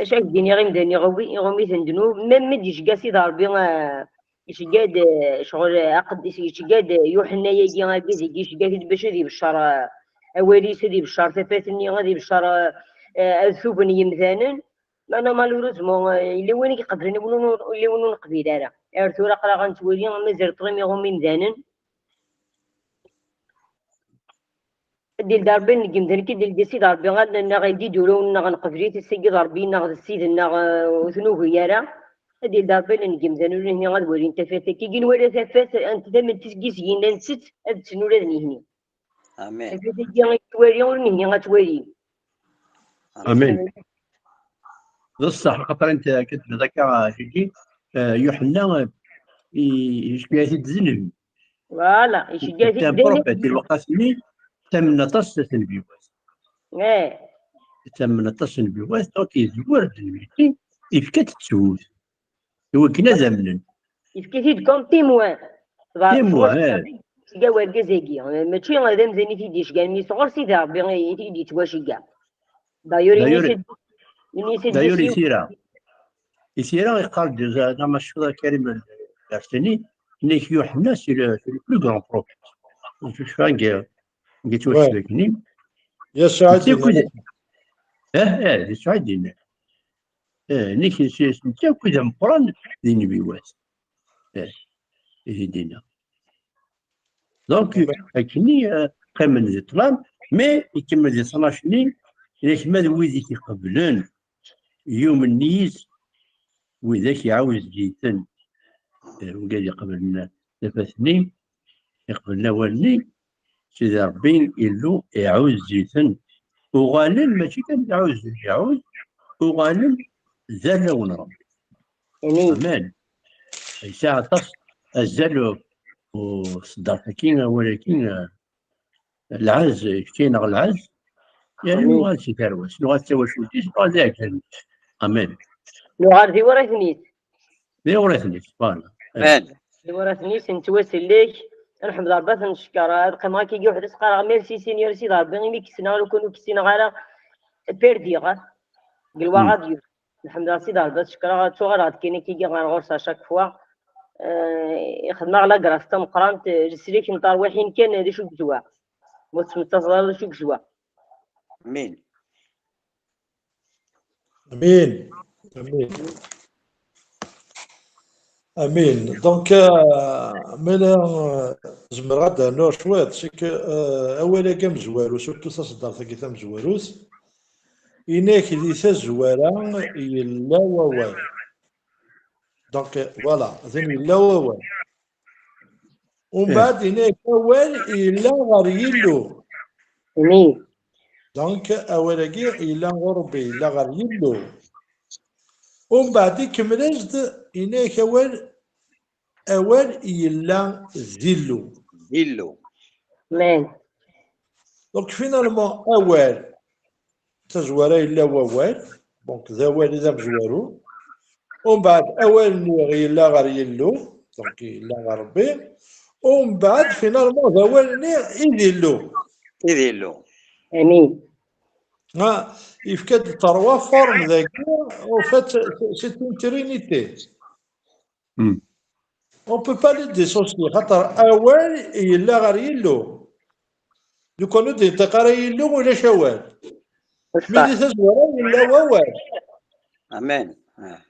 Acu ak d-iniɣ, imdanen iɣumi, iɣumi-ten ddnub, même mi d-icegga Sidi Rebbi, eh, icegga-d, eh, ccɣel, eh, aqed-, icegga-d, eh, Yuḥenna-agi, argaz-agi, icegga-t-id bac ad ibeccer, eh, awal-is, ad ibeccer tafat-nni, ad ibeccer, eh, eh, ad tuben yimdanen. Meɛna, malheureusement, eh, yella win i iqeblen, yella win ur, yella win ur neqbil ara. Ar tura aql-aɣ nettwali, mazal ṭṭlam iɣumi imdanen. Ad d-ildi Rebbi nnig yimdanen, ad d-ildi Sidi Rebbi, ad nnaɣ ildi-d ulawen-nneɣ, neqbel-it, ass-agi d Rebbi-nneɣ, d Ssid-nneɣ, eh, ur t-nugi ara. Ad d-ildi Rebbi nnig yimdanen, ula d nitni ad walin tafat-agi, i nwala tafat, anta tamentilt i s-yennan ttett, ad tten ula d nitni. Amen. Tafat-agi i twali ur nehni ad twali. Amen. D ṣṣeḥ, xaṭer anta akka tebdiḍ akka, Jiji, eh, Yuḥenna, eh, i-, iceggeɛ-it-id d nnbi. Voilà, iceggeɛ-it-id d nnbi. Prophète, lweqt-nni, ttamen aṭas s tnebiwat. Eh. Ttamen aṭas s tnebiwat, donc yezwar-d nnbi, yefka-t ttut. I wakken ad amnen. Yefka-t-id comme témoin. Témoin, eh. Seg wergaz-agi. Mačči d amdan i t-id-iceggan, mi sɣur Sidi Ṛebbi i t-id-yettwaceggeɛ. D'ailleurs, d'ailleurs, ini-as-d, ini-as-d d'ailleurs, i tira, i tira yeqqar-d, d amaccuḍ Karim Lɛersani, nnek Yuḥenna, c'est le, c'est le plus grand prophète. Ur ttwacfa deg, deg ttwacfa-nni. Yasuɛ i d-yenna. Eh, eh, Yasuɛ i d-yenna. Eh, nnek, c'est, c'est, netta akk d ameqqran di nbiwat. Eh, i d-yenna. Donc, akkenni, eh, qqimen di ṭṭlam, mais ikemmel di tnac-nni, yak ma d wid i t-iqeblen, yumen yis, widak iɛawez-iten, eh, wigad iqeblen tafat-nni, iqeblen awal-nni, Sidi Ṛebbi Illu iɛawez-iten. Uɣalen, mačči kan d iɛawez, iɛawez, uɣalen d arraw n Ṛebbi. Amen. Amen. Yesɛa aṭas azal u-, uṣeddart-agi, awal-agi, eh, lɛez, yefka-aneɣ lɛez, yerna nuɣal si tarwa-s, nuɣal d tawacult-is, nuɣal d iɛeggalen-is. Amen. Nuɣal d iwraten-is. D iwraten-is, voilà. Amen. D iwraten-is, nettwasellek, ad nḥemd Ṛebbi, ad t-neckeṛ, ad qqimeɣ akkagi weḥd-s, qqareɣ merci Seigneur, Sidi Ṛebbi, imi k-ssneɣ, lukan ur k-ssineɣ ara, perdiɣ, deg lwaɣa d yiwet. Nḥemd Sidi Ṛebbi, ad cekkreɣ, ad ttuɣaleɣ-d kan akkagi ɣer ɣur-s à chaque fois. Eh, ixdem-aɣ la grâce tameqqrant, eh, leslak n terwiḥin kan, d acu i yezwa. Ma ur tettmettaẓeḍ ara, d acu i yezwa. Amin. Amin. Amin. Amin. Donc, euh, ma la, euh, zemreɣ ad d-rnuɣ cwiṭ, c'est que, euh, awal-agi amezwaru, surtout taṣeddart-agi tamezwarut, inak di tazwara yella wawal. Donc, voilà, din yella wawal. Umbeɛd inak awal yella ɣer Yillu. Amin. Donc, awal-agi yella ɣur Rebbi, yella ɣer Yillu. Umbeɛd ikemmel-as-d, inak awal, awal yella d Illu. D Illu. Amin. Donc, finalement, awal, tazwara yella wawal, donc d awal i d amezwaru. Umbeɛd, awal-nni yella ɣer Yillu, donc yella ɣer Rebbi. Umbeɛd, finalement, d awal-nni i d Illu. I d Illu. Amin. Ha, yefka-d trois formes dagi, en fait, c'est une trinité. Hmm. On peut pas les dissocier, xaṭer awal yella ɣer Yillu. Lukan ur d-yenṭiq ara Yillu, ulac awal. Mi di tazwara yella wawal. Amen. Ah.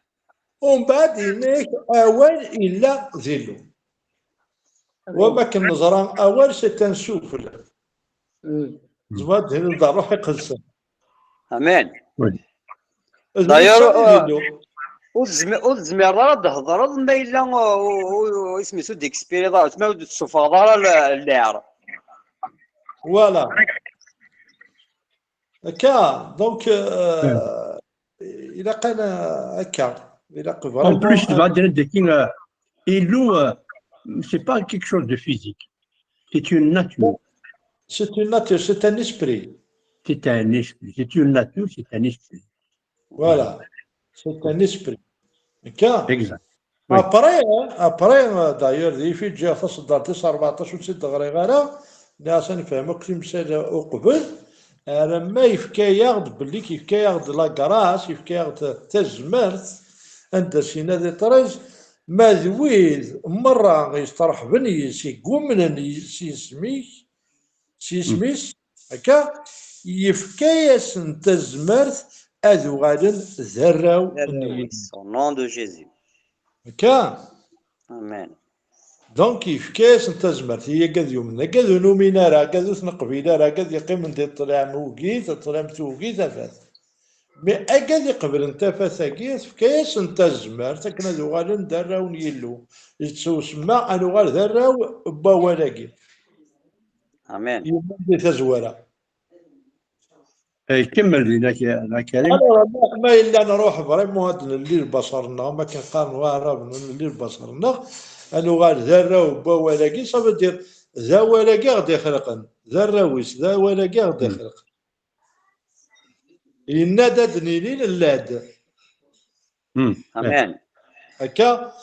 Umbeɛd yenna-yak awal yella d Illu. Amen. Wama akken neẓra awal, c'est un souffle. Mm. Tzemreḍ ad d-tiniḍ d Ṛṛuḥ Iqedsen. Amen. Oui. D'ailleurs, euh, ur tezmi-, ur tezmireḍ ara ad d-thedreḍ ma yella, uh, u-, u-, isem-is ur d-expiriḍ ara, ma ur d-tessufɣeḍ ara l-, lɛir. Voilà. Akka, donc, euh, ilaq ad n-, akka, ilaq vraiment. En plus, tu vas dire, euh, Illu, euh, c'est pas quelque chose de physique. C'est une nature. C'est une nature, c'est un esprit. C'est un esprit. C'est une nature, c'est un esprit. Voilà. C'est un esprit. Akka. Exact. Oui. Après, hein, après, euh, d'ailleurs, di Fidji, taṣeddart tis rbeɛṭac ur tt-id-ɣriɣ ara, nniɣ-as ad nefhem akk timsal uqbel, alamma yefka-yaɣ-d belli yefka-yaɣ-d la grâce, yefka-yaɣ-d tazmert, anda s-yenna di treize, ma d wid merra yesterḥben yis, i yumnen s yisem-ik, s yisem-is, akka, yefka-yasen tazmert ad uɣalen d arraw n Yillu. Au nom de Jésus. Akka? Amen. Donc, yefka-yasen tazmert i yagad yumnen. Agad ur numin ara, agad ur t-neqbil ara, agad yeqqimen di ṭṭlam ugit, ṭṭlam tugi, tafat. Mais agad iqeblen tafat-agi, tefka-yasen tazmert akken ad uɣalen d arraw n Yillu. Yettwsemma ad nuɣal d arraw n wawal-agi. Amen. Yemmut di tazwara. Ikemmel dinna Karim. Alors, ma yella nruḥ vraiment ad nelli lbaṣer-nneɣ, ma akken qqaren waɛraben, ad nelli lbaṣer-nneɣ, ad nuɣal d arraw n wawal-agi, ça veut dire d awal-agi i ɣ-d-ixelqen, d arraw-is, d awal-agi i ɣ-d-ixelqen. Yenna-d ad nili nella-d. Hmm. Amen. Akka,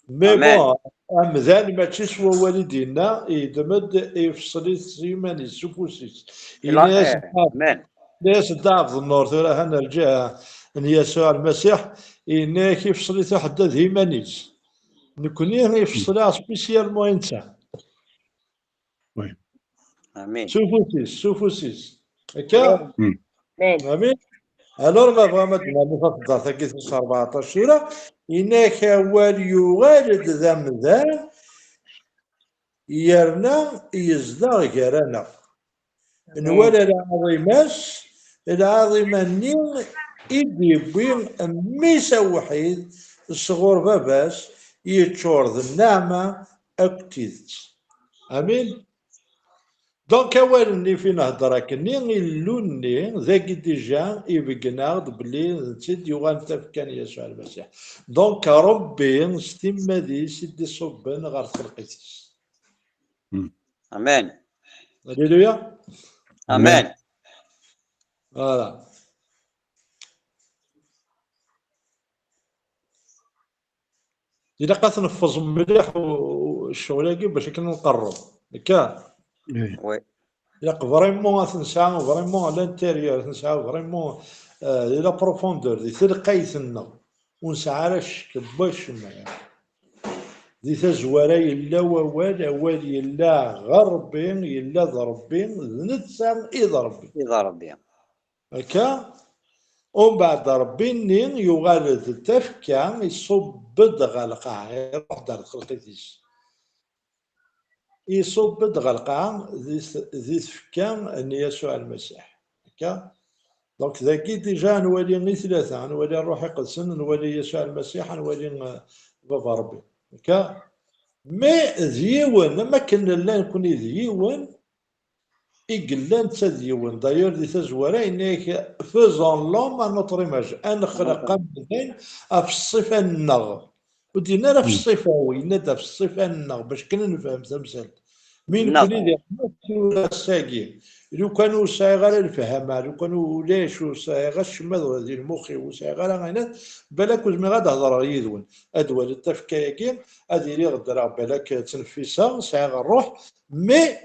mais Amen. Bon, amdan mačči s wawal i d-yenna, yeddem-d, ifṣel-it s yiman-is, s ufus-is. Yenna-yas, Amen. yenna-yas Dda Ɛebdennur, tura ha nerǧa n Yasuɛ Lmasiḥ, yenna-yak ifṣel-it uḥeddad d iman-is. Nekni ifṣel-aɣ spécialement i netta. Amen. S ufus-is, s ufus-is. Akka? Amen. Amin. Alors, ma bɣam ad d-nernu taṣeddart-agi tis rbeɛṭac tura, yenna-k awal yuɣal-d d amdan, yerna yezdeɣ gar-aneɣ. Nwala lɛaḍima-s, lɛaḍima-nni i d-yewwi Mmi-s awḥid sɣur Baba-s, yeččur d nneɛma akked tidet. Amin. Donc, awal-nni fi nhedder akkenni, Illu-nni, dagi déjà ibeggen-aɣ-d belli d netta i d-yuɣalen d tafekka n Yasuɛ Lmasiḥ. Donc, Ṛebbi s timmad-is i d-iṣubben ɣer txelqit-is. Amen. Alléluia. Amen. Voilà. Ilaq ad t-neffeẓ mliḥ u-, u-, ccɣel-agi bac akken nqerreb. Akka? Eh, Oui. Ilaq vraiment ad t-nesɛa vraiment à l'intérieur, ad t-nesɛa vraiment, euh, di la profondeur, di telqayt-nneɣ. Ur nesɛi ara ccek n wacemma. Di tazwara yella wawal, awal yella ɣer Ṛebbi, yella d Ṛebbi, d netta i d Ṛebbi. I d Ṛebbi. Akka, umbeɛd Ṛebbi-nni yuɣal d tafekka, iṣubb-d ɣer lqaɛa, iṛuḥ-d ɣer txelqit-is. Iṣubb-d ɣer lqaɛa di t-, di tfekka n Yasuɛ Lmasiḥ. Akka, donc dagi déjà ad nwali i tlata, ad nwali Ṛṛuḥ Iqedsen, ad nwali Yasuɛ Lmasiḥ, ad nwali, euh, Baba Ṛebbi. Akka, mais d yiwen, am akken nella nekni d yiwen, i yellan d tad yiwen. D'ailleurs, di tazwara, yenna-yak, faisons l'homme à notre image. Ad nexleq amdan ɣef ṣṣifa-nneɣ. Ur d-yenni ara ɣef ṣṣifa-w, yenna-d ɣef ṣṣifa-nneɣ, bac kan ad nefhem tamsalt. Mi nekni di tura ass-agi, lukan ur sɛiɣ ara lefhama, lukan ulac, ur sɛiɣ acemma d-, di lmux-iw, ur sɛiɣ ara ayen, balak ur zmireɣ ad hedreɣ yid-wen. Ad waliɣ tafekka-agi, ad iliɣ ddreɣ, balak ttneffiseɣ, sɛiɣ ṛṛuḥ, mais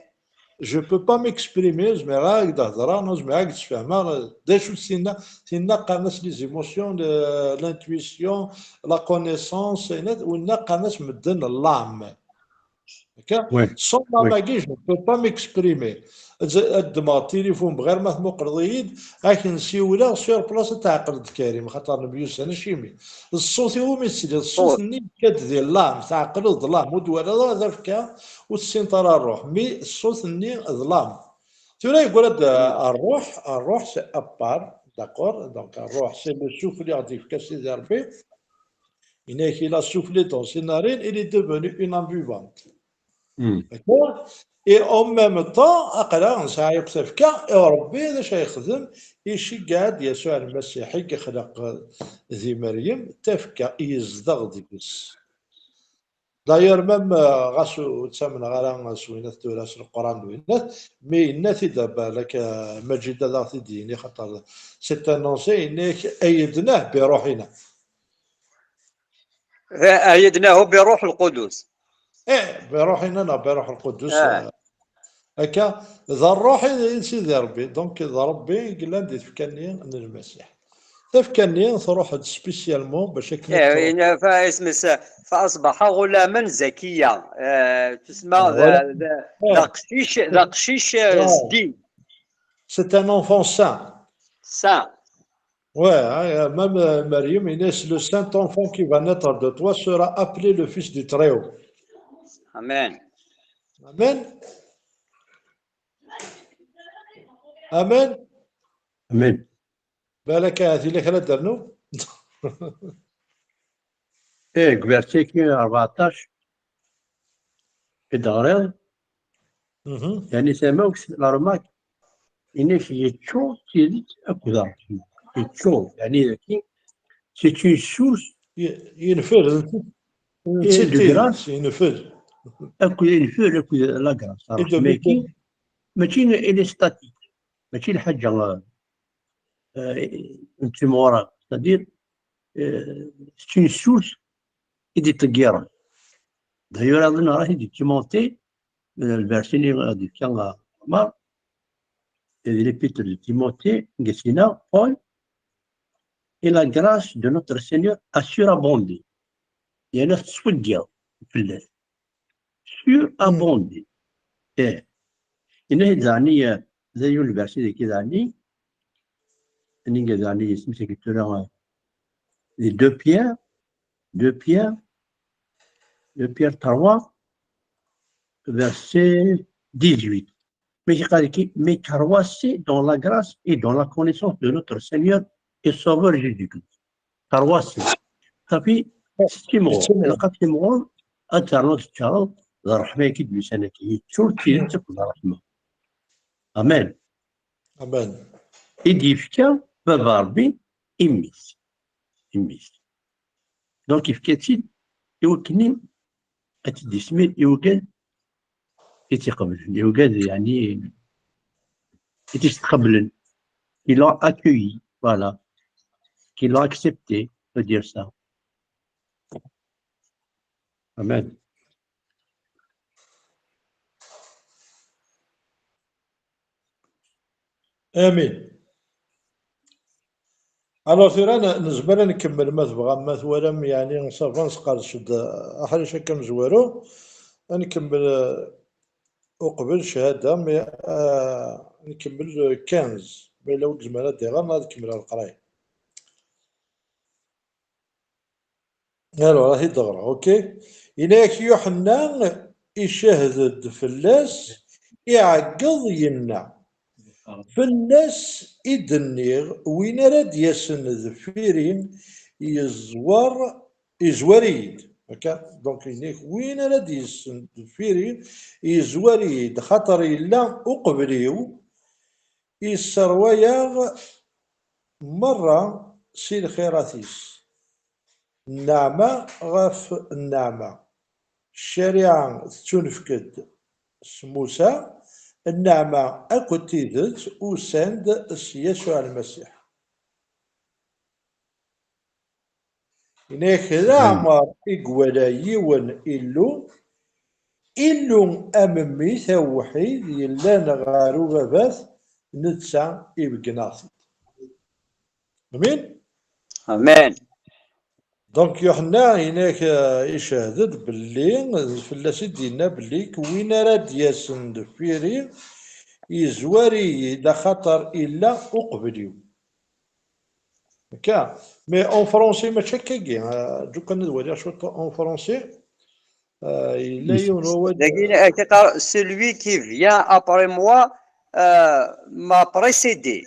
je peux pas m'exprimer, ur zmireɣ ad d-hedreɣ, neɣ ur zmireɣ ad d-sfehmeɣ d acu-tt tinna, tinna qqaren-as les émotions, le-, l'intuition, la connaissance, winna qqaren-as medden l'âme. Akka? Oui. Sans l'âme-agi, je ne peux pas m'exprimer. Ad, ad ddmeɣ tilifun bɣir ma tmuqleḍ-iyi-d, ad k-n-siwleɣ sur place, ad tɛeqleḍ Karim, xaṭer nemyussan acimi. D ṣṣut-iw umi tesliḍ, ṣṣut-nni yekka-d di l'âme, tɛeqleḍ d l'âme, ur d-twalaḍ ara tafekka, ur tessineḍ ara ṛṛuḥ, mais ṣṣut-nni d l'âme. Tura yeggura-d, euh, ṛṛuḥ, ṛṛuḥ c'est à part, d'accord, donc ṛṛuḥ c'est le souffle i ɣ-d-yefka Sidi Ṛebbi, yenna-yak il a soufflé dans ses narines, il est devenu une âme vivante. Hmm. D'accord? Et en même temps, aql-aɣ nesɛa akk tafekka, i Ṛebbi d acu ay yexdem? Iceggeɛ-d Yasuɛ Lmasiḥ i yexleq di Meryem, tafekka yezdeɣ deg-s. D'ailleurs, même, euh, ɣas ur ttamneɣ ara s winat tura s Leqran d winat, mais yenna-t-id, balak, euh, Maǧid ad aɣ-t-id-yini, xaṭer c'est annoncé, yenna-yak, ayyednahu bi Ṛuḥina. أيدناه بروح القدس. Eh, bi Ṛuḥina neɣ bi Ṛuḥ Lqudus, Ah. euh, akka, d ṛṛuḥ i d, i d Sidi Ṛebbi, donc d Ṛebbi i yellan di tfekka-nni n Lmasiḥ. Tafekka-nni truḥ-d spécialement bac akken ad إيه، truḥ. يعني، فاسمه س-، فأصبح غلاما زكيا. آه، تسمى آه، ذا، غلام. ذا، ذا قشيش، ذا قشيش، آه، آه. زكي. C'est un enfant saint. Saint. Ouais, hein, même, euh, Mariam, il est le saint enfant qui va naître de toi sera appelé le fils du Très-Haut. Amen. Amen. Amen. Amin. Balak ahat yella kra ad d-ternu. Eh, deg verset-agi rbeɛṭac i d-teɣriḍ, Yeɛni tamawt, la remarque, inek yeččur d tidet akked Ṛebbi. Yeččur, yeɛni dagi, c'est une source. Yenfel. Akked yenfel, akked la grâce. Mačči, mačči il est statique. Mačči lḥaǧa, euh, n timɣuran. C'est-à-dire, euh, c'est une source i d-iṭeggiren. D'ailleurs, aḍin ara t-id-timonti, euh, lbersi-nni ad d-yefka, euh, Ɛmar, di l'épître de Timothée, deg sina, Paul, et la grâce de notre Seigneur a surabondé. Yeɛni tettfeggiḍ fell-as. Surabondé. Eh. Yenna-yi-d daɣen, eh, d ayen lbersi deg daɣen, nniɣ daɣen, isem-is tura, eh, di deux Pierre, deux Pierre, deux Pierre trois, verset dix-huit. Mais, mais croissez dans la grâce et dans la connaissance de notre Seigneur et Sauveur Jésus-Christ. Croissez. Safi, s timɣur, ilaq ad timɣur, ad ternuḍ teččareḍ d ṛṛeḥma-agi d-yusan-agi. Yeččur d tidet akked ṛṛeḥma. Amen. Amen. I d-yefka Baba Ṛebbi i mmi-s. I mmi-s. Donc, yefka-tt-id i wakken ad tt-id-ismir i wigad i tt-iqeblen, i wigad, yeɛni, i tt-istqeblen, qui l'ont accueilli, voilà, qui l'ont accepté, on peut dire ça. Amen. Amin. Alors, tura n-, nezmer ad nkemmel, ma tebɣam, ma twalam, yeɛni, ça va, nesqerdec-d, eh, aḥric akka amezwaru. Ad nkemmel, eh, uqbel ccahada, mais, eh, ad nkemmel, eh, quinze. Ma yella ur yezmir ad d-iɣer, ad kemmleɣ leqraya. Alors, ad t-id-ɣreɣ, ok? Yenna-yak Yuḥenna, icehhed-d fell-as, iɛeggeḍ, yenna: Fell-as i d-nniɣ, win ara d-yasen deffir-i, yeẓwer, yezwar-iyi-d. Akka, donc, yenna-yak, win ara d-yasen deffir-i, yezwar-iyi-d, xaṭer yella uqbel-iw, isserwa-yaɣ merra si lxirat-is. Nneɛma ɣef nneɛma. Ccariɛa tettunefk-d s Musa, nneɛma akked tidet usan-d s Yasuɛ Lmasiḥ. Yenna-yak, leɛmer i iwala yiwen Illu, Illu am mmi-s awḥid yellan ɣer ubabat, netta ibeggen-aɣ-t-id. Amin? Amin. Donc, Yuḥenna, yenna-yak, eh, icehhed-d belli, d fell-as i d-yenna belli, win ara d-yasen deffir-i, yezwar-iyi-d, axaṭer illa uqbel-iw. Akka. Mais en français, mačči akkagi. Euh, ǧukan ad waliɣ cwiṭ en français. Euh, yella yiwen wawal. Dagi, akka yeqqar, celui qui vient après moi, euh, m'a précédé,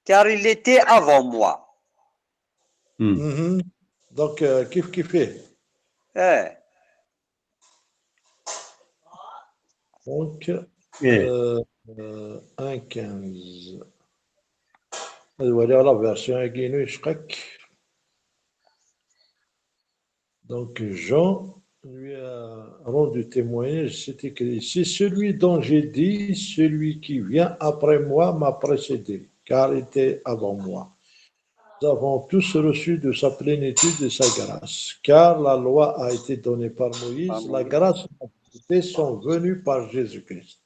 car il était avant moi. Mhm. Donc, euh, kif kif ih. Eh. Donc, eh, euh, euh, un quinze. Ad waliɣ la version-agi-inu icqek. Donc, Jean lui a rendu témoignage, c'est écrit ici, celui dont j'ai dit, celui qui vient après moi m'a précédé, car il était avant moi. Nous avons tous reçu de sa plénitude et sa grâce, car la loi a été donnée par Moïse, la grâce et la vérité sont venues par Jésus-Christ.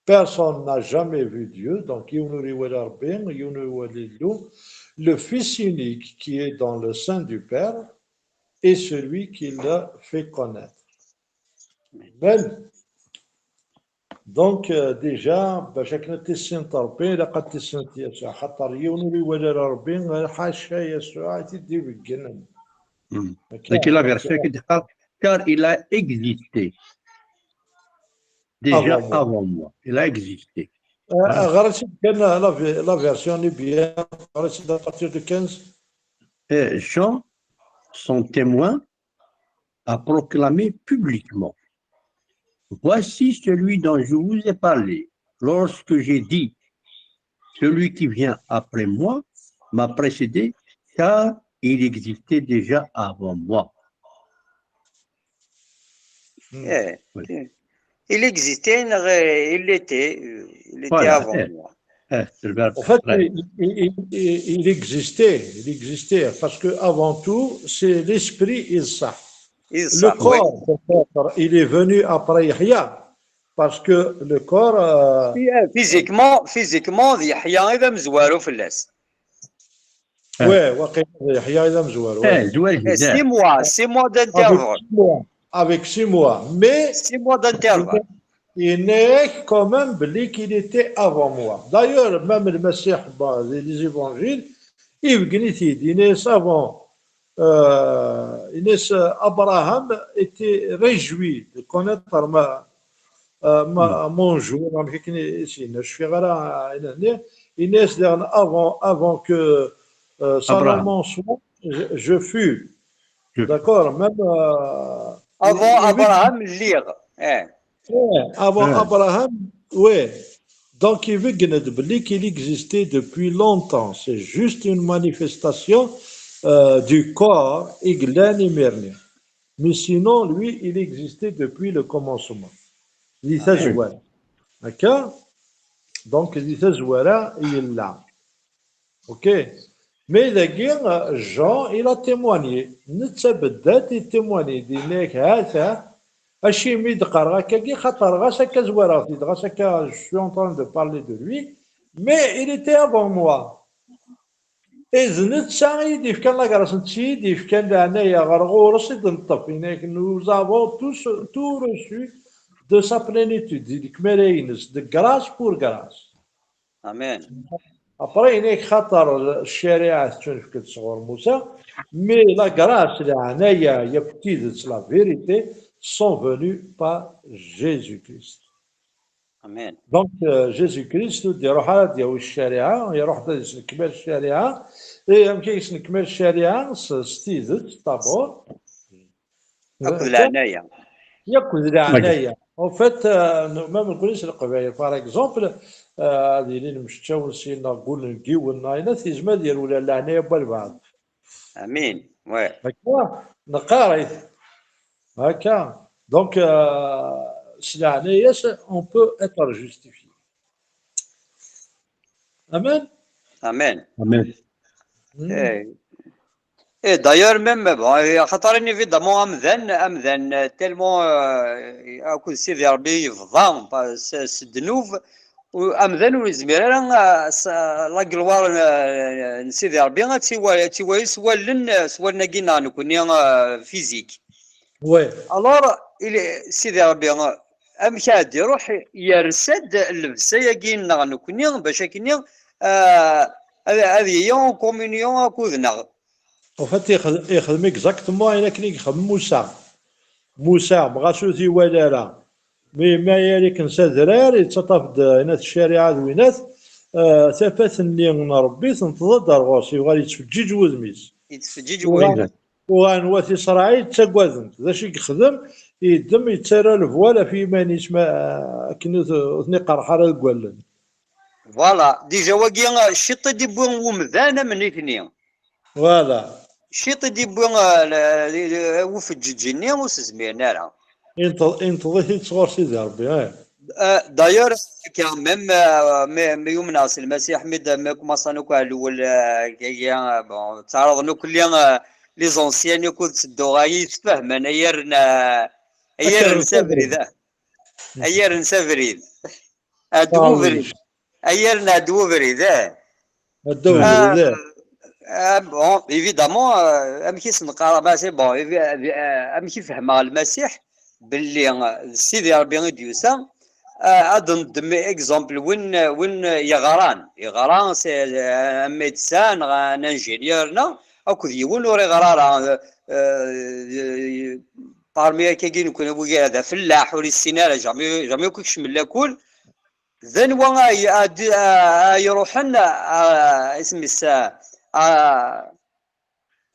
Personne n'a jamais vu Dieu, donc yiwen ur iwala Rebbi, yiwen ur iwala Illu. Le Fils unique qui est dans le sein du Père est celui qui l'a fait connaître. Amen. Donc, euh, déjà, bac akken ad tissineḍ Rebbi, ilaq ad tissineḍ Yasuɛ. Xaṭer yiwen ur iwala ara Rebbi, ḥaca Yasuɛ i t-id-ibeggnen. Hmm. Dagi la version qui dit, car il a existé. Déjà avant moi. Il a existé. Euh, ɣer-as-id kan la, la version-nni bien, ɣer-as-id à partir de quinze. Et Jean, son témoin, a proclamé publiquement. Voici celui dont je vous ai parlé lorsque j'ai dit, celui qui vient après moi m'a précédé, car il existait déjà avant moi. Eh, il existait, il était, il était avant moi. Eh, c'est le verbe En fait, après. il, il- il- il existait, il existait, parce que avant tout, c'est l'esprit, il sah. Il Le sah, oui. Corps, peut-être, il est venu après Yahya, parce que le corps, euh, Physiquement, physiquement, d Yahya i d amezwaru fell-as. ouais, waqila d Yahya i d amezwaru, ouais. Eh, zwaǧ Eh, da. Six mois, six mois Avec d'intervalle. six mois, avec six mois, mais Six mois d'intervalle. il n'est quand même belli qu'il était avant moi. D'ailleurs, même le Messie, bah, les, les évangiles, il dit avant, euh, il dit, euh, Abraham était réjoui de connaître ma, euh, ma- mon jour. Donc, je suis, je suis, il dit, avant, avant que euh, son Abraham. Nom soit, je, je fus. Je- D'accord, même euh, Avant il- il- Abraham, lliɣ. Eh. Ouais, avant Ouais. Abraham, ouais. Donc, il veut dire qu'il existait depuis longtemps. C'est juste une manifestation euh, du corps, Iglan Imirni. Mais sinon, lui, il existait depuis le commencement. Di tazwara. D'accord? Donc, di tazwara, il est là. Ok? Mais dagi, euh, Jean, il a témoigné. Netta beddat, il témoigne. Yenna-yak, hata, acimi d-qqareɣ akkagi, xaṭer ɣas akka zwareɣ-t-id, ɣas akka, je suis en train de parler de lui, mais il était avant moi. Et d netta i d-yefkan la grâce, netta i d-yefkan leɛnaya ɣer ɣur-s i d-neṭṭef. Yenna-yak, nous avons tous, tout reçu de sa plénitude, di lekmala-ines, de grâce pour grâce. Amen. Après, yenna-yak, xaṭer ccariɛa tettunefk-d sɣur Musa, mais la grâce, leɛnaya, yakk d tidet, la vérité, sont venues par Jésus-Christ. Amen. Donc, euh, Jésus-Christ, ur d-iruḥ ara ad yawi ccariɛa, iruḥ-d ad yesnekmal ccariɛa. Et amek ay yesnekmal ccariɛa? S, s tidet, d'abord. Akked leɛnaya. Yakk d leɛnaya. En fait, euh, même nekkni s Leqbayel, par exemple, euh, ad ilin mceččawen syin neɣ gullen deg yiwen neɣ ayen, ad yezmer ad yerwel ar leɛnaya n walbeɛḍ. Amin. Ouais. Akka, neqqar-it. Akka. Donc, euh, s leɛnaya-s, on peut être justifié. Amen. Amen. Amen. Eh, eh, d'ailleurs, même, bon, eh, xaṭer évidemment, amdan, amdan, euh, tellement, euh, akked Sidi Rebbi yebḍa, pa- s, s ddnub, u- amdan ur yezmir ara, euh, s, la gloire, euh, n Sidi Rebbi ad tiwa- ad tiwali s wallen, euh, s wallen-agi-nneɣ nekkni, euh, physique. Ouais. Alors, il est, Sidi Rebbi, euh, amek ad iruḥ, yersa-d llebsa-agi-nneɣ nekkni, bac akkenni, euh, ad, ad yili en communion akked-neɣ. En fait, ixd- ixdem exactement ayen akken i yexdem Musa. Musa, ɣas ur t-iwala ara. Mi, mi ara ikens adrar, yettaṭṭaf-d, inat ccariɛa d winat, euh, tafat-nni n Rebbi tenṭeḍ-d ar ɣur-s, yuɣal yettfeǧǧiǧ wudem-is. Yettfeǧǧiǧ Uɣal- wudem. Uɣalen wat Isṛayil ttaggaden-t. D acu i yexdem? Yeddem, yettarra levwal ɣef yiman-is, ma, akken ur t-, ur ten-iqerreḥ ara deg wallen. Voilà, déjà wagi, euh, ciṭ i d-iwwi umdan am nitni. Voilà. Ciṭ i d-iwwi, euh, le- le- ufeǧǧeǧ-nni ur s-zmiren ara. Inṭeḍ- Inṭeḍ-it-id sɣur Sidi Rebbi, eh. Euh, d'ailleurs, quand même, euh, mi, mi yumneɣ s Lmasiḥ, mi d-, mi kumaṣan akk ɛlewwel, euh, kagi, euh, bon, ttɛaraḍen akk lli, euh, les anciens akk ur ttedduɣ, ay yetfehmen, ay rren, euh, ay Akka rren rren s abrid, ah. Ay rren s abrid. Ɛeddu Ah, ubrid. oui. Ay rren ɛeddu ubrid, ah. Ɛeddu Ah, ubrid, eh. Ah, bon, évidemment, euh, amek i s-neqqar, ma c'est bon, évi- euh, amek i fehmeɣ Lmasiḥ, belli, euh, d Sidi Rebbi i d-yusa, euh, ad neddem exemple win, win yeɣran. Yeɣra, c'est, euh, un médecin, neɣ un ingénieur, neɣ akked yiwen ur iɣra ara. Euh, euh, parmi akkagi nekkni wigi d afellaḥ, ur yessin ara, jamais, jamais akk ikcem lakul. D anwa ay, ay, ay iruḥen, ah, isem-is, ah, ah,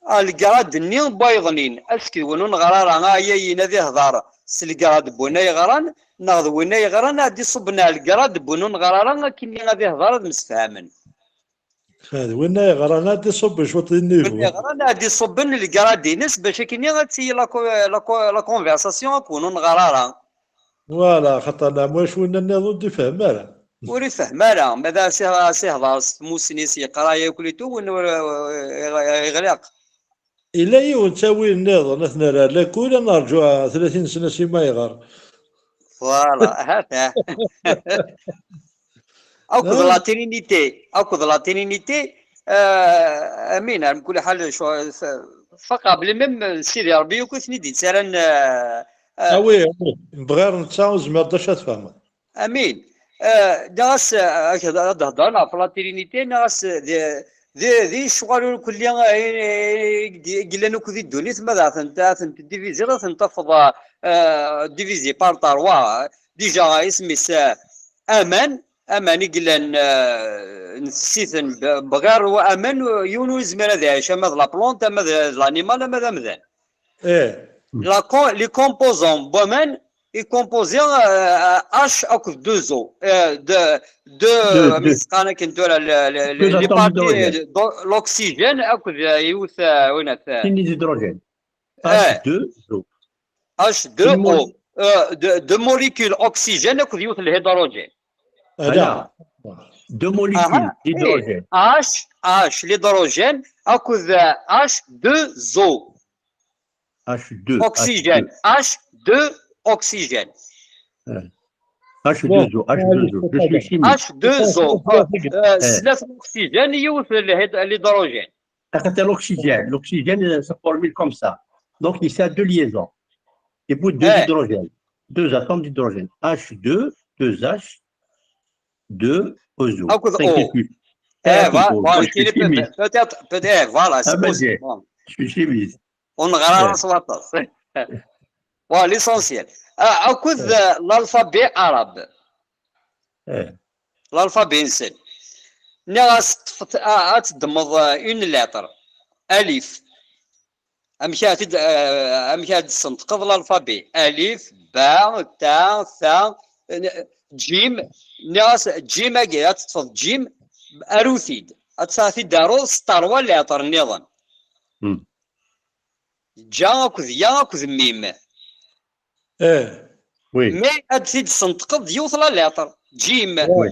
ah, legrad-nni n wayeḍnin, asked win ur neɣra ara, ah, ayayin ad ihḍer, s legrad n win ay yeɣran, neɣ d win ay yeɣran ad d-iṣubben ar legrad n win ur neɣri ara, akkenni ad ihder, ad msefhamen. D winna yeɣran ad d-iṣubben cwiṭ di niveau. Win yeɣran ad d-iṣubben legrad-ines, bac akkenni ad tili la co-, la co-, la conversation akked win ur neɣri ara. Voilà, xaṭer leɛmwac winna nniḍen ur d-ifehhem ara. Ur ifehhem ara, ma d as-, as-ihder s tmussni-s, yeqra yakk litu, win ur, iɣ-, iɣliq. Yella yiwen ttawil nniḍen, ad t-nerr ar lakul, ad nerǧu tlatin sna sima yeɣer. Voilà, ha-t-a. Akked la Trinité, akked la Trinité, euh, amin, ɛla kulli ḥal, faqeɣ belli même Sidi Ṛebbi yakk i ten-id-yettaran. Ah oui, bɣir netta ur zmireḍ d acu ad tfehmeḍ. Amin. Nniɣ-as ad d-heddren ɣef la Trinité, nniɣ-as d ccɣel ur kulli i yellan akk di ddunit, ma ad tent-diviziḍ, ad tent-tafeḍ divisé par trois. Déjà isem-is aman, aman i yellan ntess-iten, bɣir aman yiwen ur yezmir ad iɛic, ama d la plante, ama d l'animal, ama d amdan. Les composants n waman i composé H akked deux O, deux, mi s-qqaren akken tura, les parties, l'oxygène akked yiwet, winat, sin hydrogène. H deux O. H deux O. Deux molécules oxygène akked yiwet l'hydrogène. Deux molécules d'hydrogène. H, H, l'hydrogène akked H deux O. H deux. Oxygène. H deux oxygène. H deux O, H deux O. Je suis chimiste. H deux O. Tlata l'oxygène, yiwet l'hydrogène. L'oxygène, l'oxygène se formule comme ça. Donc, il y a deux liaisons. Et puis deux hydrogènes. Deux atomes d'hydrogène. H deux, deux H, deux O. Peut-être, peut-être, voilà, c'est possible. Je suis chimiste. Ur neɣri ara s waṭas. Wa l'essentiel. Akked l'alphabet arabe. L'alphabet-nsen. Nniɣ-as ad teddmeḍ une lettre. Alif. Amek ara t-id-, amek ara d-tessenṭqeḍ l'alphabet? Alif, ba, ta, tha, djim. Nniɣ-as djim-agi, ad teṭṭfeḍ djim, aru-t-id. Ad t-, ad t-id-taruḍ s trois lettres nniḍen. Ǧa akked ya akked mim. Eh. Oui. Mais ad t-id-senṭqeḍ d yiwet la lettre. Jim. Oui.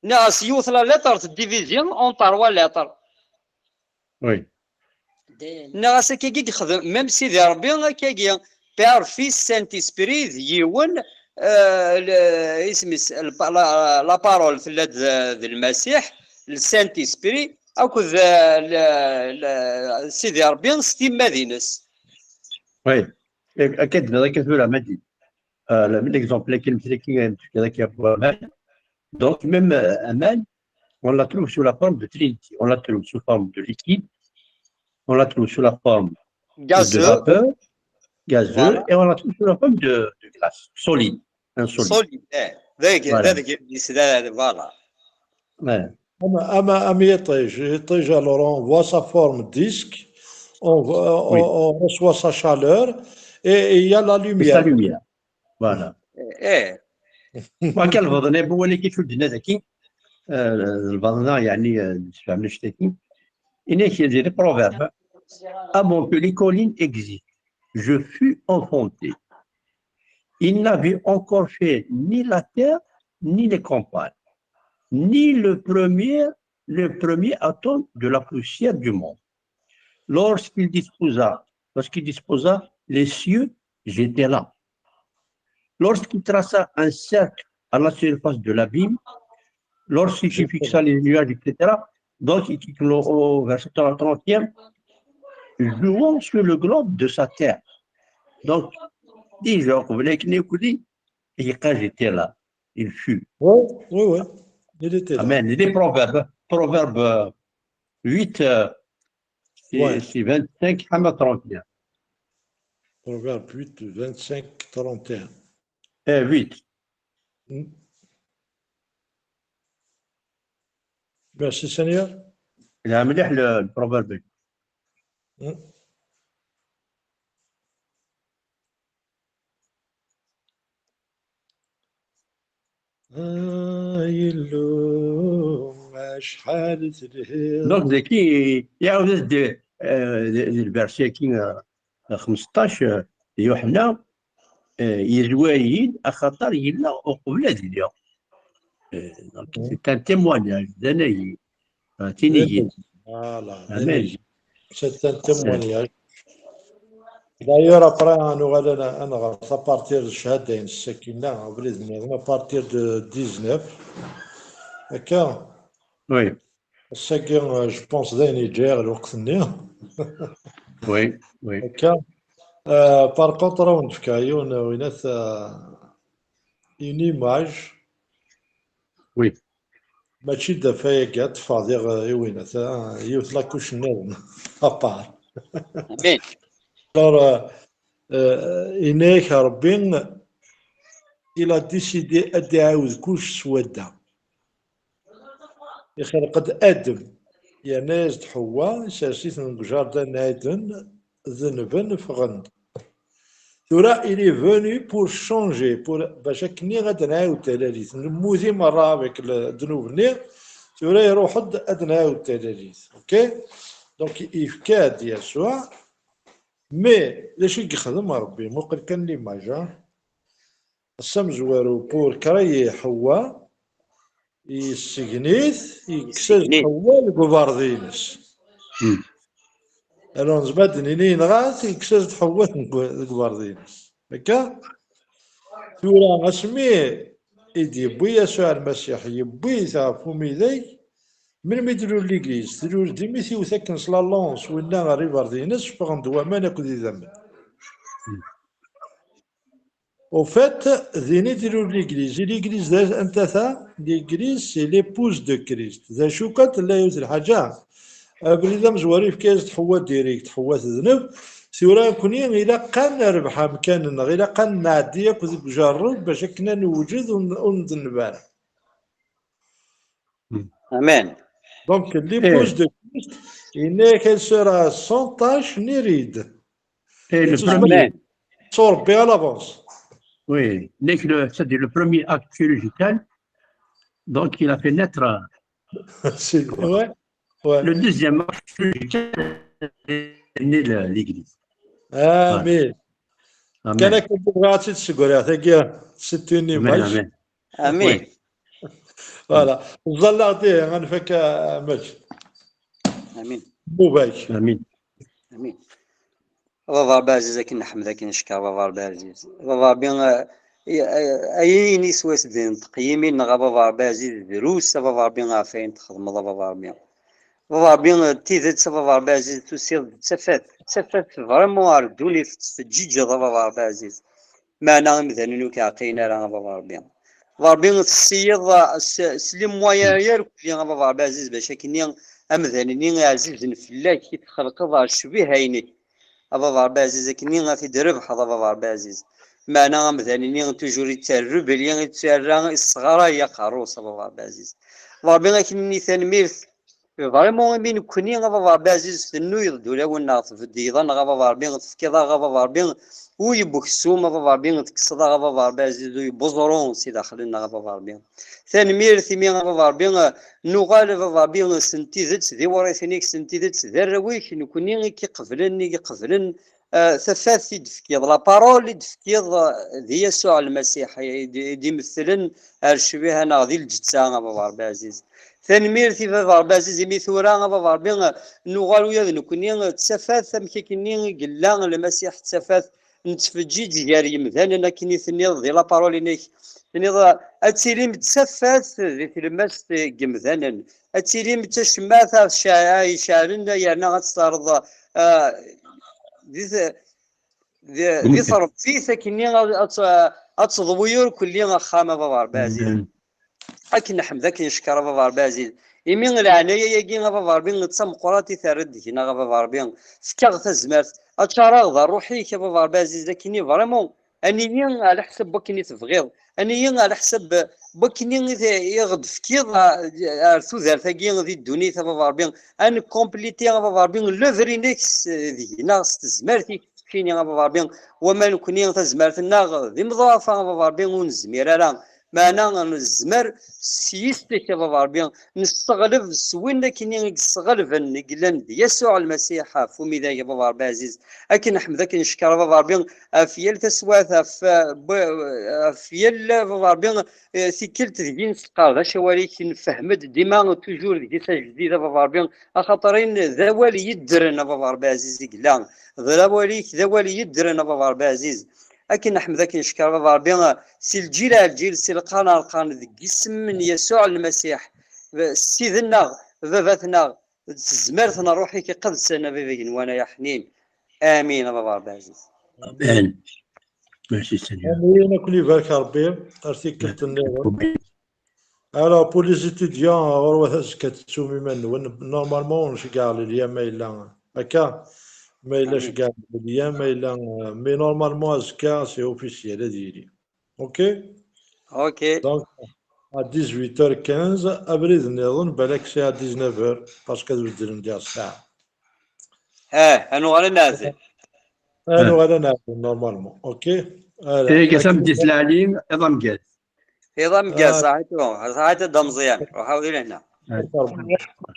Nniɣ-as yiwet la lettre teddivizi en trois lettres. Oui. Nniɣ-as akkagi yexdem, même Sidi Rebbi akkagi, Père, Fils, Saint-Esprit d yiwen, euh, le, isem-is, le, la, la parole tella d, d Lmasiḥ, le Saint-Esprit, akked, euh, le, le, Sidi Rebbi s timmad-ines. Oui. Akka d-nniḍ akka tura, Madi. Euh, l'exemple akken tefkiḍ akka n waman. Donc, même euh, aman, on la trouve sous la forme de trinité. On la trouve sous forme de liquide, on la trouve sous la forme gazeux. De vapeur, gazeux, voilà. Et on la trouve sous la forme de, de glace, solide, un solide. Solide, eh. Voilà. Voilà. Ouais. Ama, ama, ama yiṭij, yiṭij, alors on voit sa forme disque, on, voit, on, on reçoit sa chaleur et, et il y a la lumière. Et sa lumière. Voilà. Eh. Wa kan lbaḍna, wali kif ur d-nenna daki, euh, lbaḍna, yani, euh, nesfehmec daki. Il y a des proverbes. Avant que les collines existent, je fus enfanté. Il n'avait encore fait ni la terre, ni les campagnes, ni le premier, le premier atome de la poussière du monde. Lorsqu'il disposa, lorsqu'il disposa les cieux, j'étais là. Lorsqu'il traça un cercle à la surface de l'abîme, lorsqu'il fixa les nuages, et cetera. Donc, il dit au verset trente et un, jouant sur le globe de sa terre. Donc, déjà, vous voulez que nous dit, et quand j'étais là, il fut. Oui, oui, oui. Il était là. Amen. Il est Proverbe, Proverbe huit, euh, c'est vingt-cinq à trente et un. Proverbe huit, vingt-cinq, trente et un. Eh, huit. Merci Seigneur. Il a amené le, le proverbe. Ay Illu, acḥal telhiḍ. Donc, daki, iɛawed-d, euh, di, di lbersi-agi, euh, xmesṭac, euh, Yuḥenna, euh, yezwar-iyi-d, axaṭer yella uqbel ad iliɣ. Euh, donc, c'est un témoignage, d anagi. Ah, tinigin. Voilà, amen. C'est un témoignage. D'ailleurs, après, à nous, à partir de Shahada, c'est qu'il a, à partir de dix-neuf. D'accord. Oui. C'est que, euh, je pense, d'ailleurs, le Oui, oui. D'accord. Euh, par contre, on fait une, une, euh, une image. Oui. Mačči d afayagi ad teffeɣ diɣ i winat, yiwet la couche nniḍen, à part. Amin. Alors, euh, euh, yenna-yak Rebbi, il a décidé ad iɛawed kullec s wadda. Ixelq-d Adem, yerna-yas-d Ḥewwa, isers-iten deg jardin n Ɛiden, denben, ffɣen-d. Tura, il est venu pour changer, pour, bac akken ad nɛawed talalit. Nemmudi merra avec le ddnub-nni, tura iruḥ-d ad nɛawed talalit. Ok? Donc, yefka-d Yasuɛ, mais d acu i yexdem Rebbi? Muqel kan l'image, hein? Ass amezwaru, pour créer Ḥewwa, yessegen-it, yekkes-as-d Ḥewwa deg uberḍi-ines. Alors, nezmer ad d-nini yenɣa-t, yekkes-as-d Ḥewwa deg, deg uberḍi-ines. Akka? Tura, asmi i d-yewwi Yasuɛ Lmasiḥ, yewwi-t ɣef umidag, melmi d-tlul Legliz? Tlul-d imi tiwet akken s la lance, winna ɣer iberḍi-ines, ffɣen-d waman akked idammen. Au fait, din i d-tlul Legliz. I Legliz, d anta ta? Legliz, c'est l'épouse de Christ. D acu kan, tella yiwet lḥaǧa. Abrid amezwaru yefka-yas-d Ḥewwa direct, Ḥewwa tedneb. Tura nekni ilaq ad nerbeḥ amkan-nneɣ, ilaq ad nɛeddi akk deg ujerreb bac akken ad newjed ur n-, ur ndenneb ara. Amen. Donc, l'épouse de Christ, il n'est qu'elle sera sans tache ni ride. Et le premier. Amen. Sur à l'avance. Oui, n'est que le, c'est-à-dire le premier acte chirurgical, donc il a fait naître, euh, c'est, ouais, ouais. Le deuxième acte chirurgical, c'est né le, l'Église. Amen. Amen. Kan akken tebɣa ad tt-id-segreɣ, tagi, c'est une image. Amen. Amin. Voilà. Ẓẓalleɣ diɣ, ad nfak, a Maǧid. Amin. Mubak. Amin. Amin. A Baba Ṛebbi ɛziz, akken neḥmed, akken neckeṛ, a Baba Ṛebbi ɛziz. A Baba Ṛebbi, eh, eh, ayen i s wass d neṭq yimi-nneɣ, a Baba Ṛebbi ɛziz, drus, a Baba Ṛebbi, ɣef ayen txedmeḍ, a Baba Ṛebbi. A Baba Ṛebbi, d tidet, a Baba Ṛebbi ɛziz, tusiḍ-d d tafat, d tafat vraiment ar ddunit, tettfeǧǧiǧeḍ, a Baba Ṛebbi ɛziz. Meɛna imdanen ur k-ɛqilen ara, a Baba Ṛebbi. A Baba Ṛebbi, tessiyeḍ s, s les moyens irkelli, a Baba Ṛebbi ɛziz, bac akkenni amdan-nni ɛzizen fell-ak i txelqeḍ ar ccbiha-inek. A Baba Ṛebbi ɛziz, akkenni ad t-id-trebḥeḍ, a Baba Ṛebbi ɛziz. Meɛna amdan-nni toujours yettarra belli yettarra isɣaray aqerru-s, a Baba Ṛebbi ɛziz. A Baba Ṛebbi, akkenni tanemmirt. Vraiment, imi nekkni, a Baba Ṛebbi ɛziz, tennuyeḍ-d ulawen-nneɣ, tbeddeyeḍ-aneɣ, a Baba Ṛebbi, tefkiḍ-aɣ, a Baba Ṛebbi, ul n weksum, a Baba Ṛebbi, tekkseḍ-aɣ, a Baba Ṛebbi ɛziz, ul n weẓru si daxel-nneɣ, a Baba Ṛebbi. Tanemmirt imi, a Baba Ṛebbi, nuɣal, a Baba Ṛebbi, s n tidet d iwriɣten-ik, s n tidet d arraw-ik, nekkni i k-iqeblen, i iqeblen, eh, tafat i d-tefkiḍ, la parole i d-tefkiḍ, eh, di Yasuɛ Lmasiḥ, i d-, i d-imetlen ar ccbiha-nneɣ di lǧetta, a Baba Ṛebbi ɛziz. Tanemmirt i Baba Ṛebbi ɛziz, imi tura, a Baba Ṛebbi, nuɣal ula d nekkni d tafat, amek akkenni i yella Lmasiḥ d tafat, nettfeǧǧiǧ gar yemdanen, akken i tenniḍ di la parole-inek. Tenniḍ, ad tilim d tafat di tlemmast n yemdanen. Ad tilim d tacemmaɛt iceɛ-, iceɛlen, yerna ad tt-terreḍ, ah, di t-, di, di trebbit, akkenni ad, ad tt-, ad teḍwi irkelli axxam, a Baba Ṛebbi ɛziz. Akken neḥmed, akken neckeṛ, a Baba Ṛebbi ɛziz. Imi leɛnaya-agi, a Baba Ṛebbi, d tameqqrant i terra-d deg-neɣ, a Baba Ṛebbi. Fek-aɣ tazmert, ad ččareɣ d ṛṛuḥ-ik, a Baba Ṛebbi ɛziz, akkenni vraiment, aniyi ɛla ḥsab wakken i tebɣiḍ, aniyi ɛla ḥsab wakken i t-, i ɣ-d-tefkiḍ, a, ar tudert-agi di ddunit, a Baba Ṛebbi, ad nkompliti, a Baba Ṛebbi, l'œuvre-inek s, deg-neɣ s tezmert-ik, keččini, a Baba Ṛebbi, wama nekkni tazmert-nneɣ d imḍaɛfa, a Baba Ṛebbi, ur nezmir ara. Meɛna nezmer s yis-k a Baba Ṛebbi nesseɣleb s win akkenni i yesseɣlben, i yellan d Yasuɛ Lmasiḥ ɣef umidag, a Baba Ṛebbi ɛziz. Akken neḥmed, akken neckeṛ a Baba Ṛebbi ɣef yal taswiɛt, ɣef, ɣef yal a Baba Ṛebbi, eh, tikkelt deg i nesqerdec awal-ik, nfehhem-d dima toujours deg-s ajdid a Baba Ṛebbi, axaṭer-in d awal yeddren a Baba Ṛebbi ɛziz i yella. D awal-ik d awal yeddren a Baba Ṛebbi ɛziz. Akken neḥmed, akken neckeṛ a Baba Ṛebbi, si lǧil ar lǧil, si lqern ar lqern, deg yisem n Yasuɛ Lmasiḥ, Ssid-nneɣ, Baba-tneɣ, d tezmert n Ṛṛuḥ-ik Iqedsen, a Baba igenwan, ay aḥnin. Amin, a Baba Ṛebbi ɛziz. Amin. Merci Seigneur. Amin, ad ken-ibarek Ṛebbi. Ar tikkelt nniḍen. Alors, pour les étudiants, ɣurwat azekka tettum iman-nwen. Normalement, ur nceggeɛ Lilya ma yella akka. Ma yella Amin. Ceggeɛ Lilya, ma yella, mais normalement, azekka, c'est officiel, ad yili. Ok? Ok. Donc, à dix-huit heures quinze, abrid nniḍen, balak c'est à dix-neuf heures, parce que ad beddlen diɣ ssaɛa. Ah, ad nuɣal ad neɛzel. Ad nuɣal ad neɛzel, normalement. Ok? Voilà. Iga tameddit lɛali, iḍ ameggaz. Iḍ ameggaz, Ah. Saḥit, saḥit a Dda Meẓyan. Ruḥ awi lehna.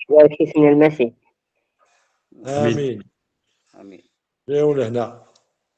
Wa isem n Lmasiḥ. Amin. Amin. Yaw lehna.